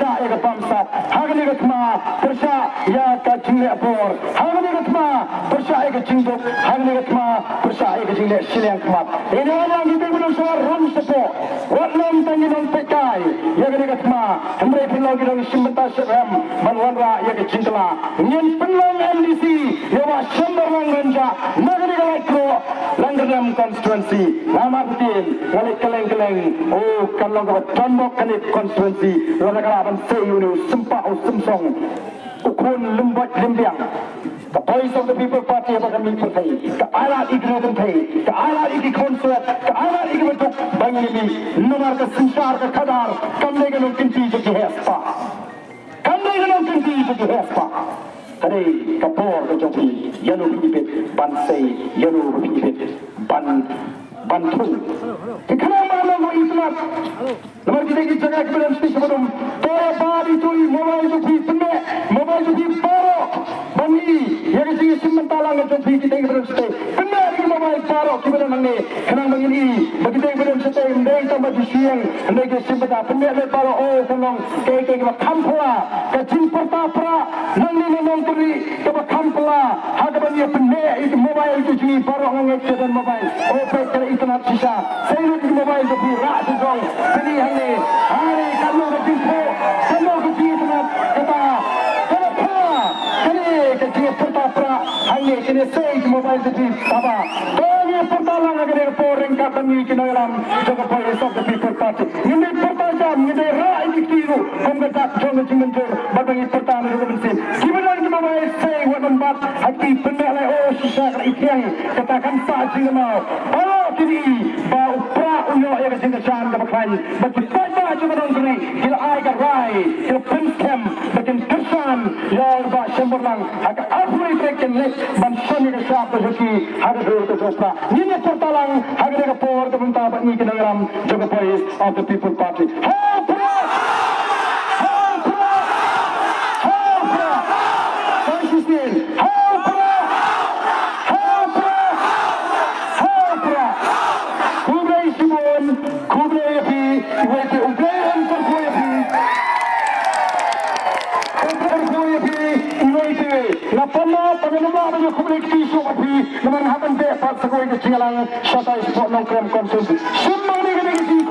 pyrshah ïa ka bamsap, ha kane ka thma pyrshah ïa ka jingleh bor, ha kane ka thma pyrshah ïa ka jingduk, ha kane ka thma pyrshah ïa ka jingleh shiliang khmat. Ïa kane ngi dei ban ïa sngewbha rung shapoh, wat long tang ngi nongpeitkai ïa kane ka thma, hynrei pynlong ngi nongshim bynta shitrhem ban wanrah ïa ka jingkylla. Ngin pynlong M D C ïa u Bah Shembarlang Rynjah na kane ka Laitkroh Langkyrdem constituency. Namar ktien nga leit kylleng kylleng, oh, kan long kaba donbok kane ka constituency lada ka lah ban sei ïa une u sympa u symsong, u khun lymboit lymbiang. Ka Voice of the People Party haba ka mih pyrthei, ka ailad ïa ki riewkynthei, ka ailad ïa ki khun swet, ka ailad ïa ki baduk ba ngin ïa mih. Namar ka synshar ka khadar kam dei ka nongkynti jong ki heh spah. Kam dei ka nongkynti jong ki heh spah. Ka dei ka bor ka jong phi, ïano phi ibit ban sei, ïano phi ibit ban, ban thung. Te khnang ba ngin ïa itynnad. Namar ki dei ki jaka kiba don sha sha badum. To ïa bad ïa itu i mobile jong phi, pynmih mobile jong phi baroh ban i ïa ka jingïashim bynta lang ka jong phi, ki dei kiba don shatei. Pynmih ïa ki mobile baroh kiba don hangne. Khnang ba ngin i ba ki dei kiba don shatei, ym dei tang ba ju shu ïeng, ym dei ki shim bynta. Pynmih leh baroh, oh, kan long kaei kaei kaba kham phylla, ka jingpyrta pra nangne na Nongkynrih kaba kham phylla. Ha kaba ngi pynmih ïa ki mobile ki jong ngi baroh, nga ngeit ki don mobile. Oh, peit ka la itynnad shisha. Sei lut ïa ki mobile jong phi, rah sha jrong. Phin i hangne. Hangne katno ka jingphuh, katno ka jingitynnad. Kata ka la phylla. Kane ka jingpyrta pra hangne, kane sei ki mobile jong phi. Haba to ngi pyrta lang ha kane ka por ryngkat bad ngi ki nongïalam jong ka Voice of the People Party. Ngin dei pyrta jam, ngin dei rah ïa ki kti ruh kum ka dak jong ka jingmynjur, bad ba ngi pyrta naduh ka mynsiem. Kiba don ki mobile, sei wat ban bat ha ki, pynmih leh, oh, shisha ka la i thiang, kata kan sah jingkynmaw. Baroh kin i ba u Prah u ïoh ïa ka jingkyrshan kaba khlaiñ, bad ki paidbah jong ka Nongkynrih ki la ai ka rai, ki la pynskhem ba kin kyrshan ïa u Bah Shembarlang ha ka arphew tarik, kin leit ban shon ïa ka shap ka jong ki ha ka dur ka jong u Prah. Ngin ïa pyrta lang ha kane ka por ka bynta bad ngi ki nongïalam jong ka Voice of the People Party. Ha u Prah! Ha u Prah! Ha u Prah! Sa shisien. Ha u Prah! Ha u Prah! Ha u Prah! Khublei shibun, khublei ïa phi, iwei te U Blei un kyrkhu ïa phi. Un kyrkhu ïa phi, iwei te. Nga pynlong, pynlong ba ïa khublei kti shuh ïa phi, namar nga hap ban beh pat sa kawei ka jingïalang shatai shapoh Nongkrem constituency. Shim ma ngi kane ka jing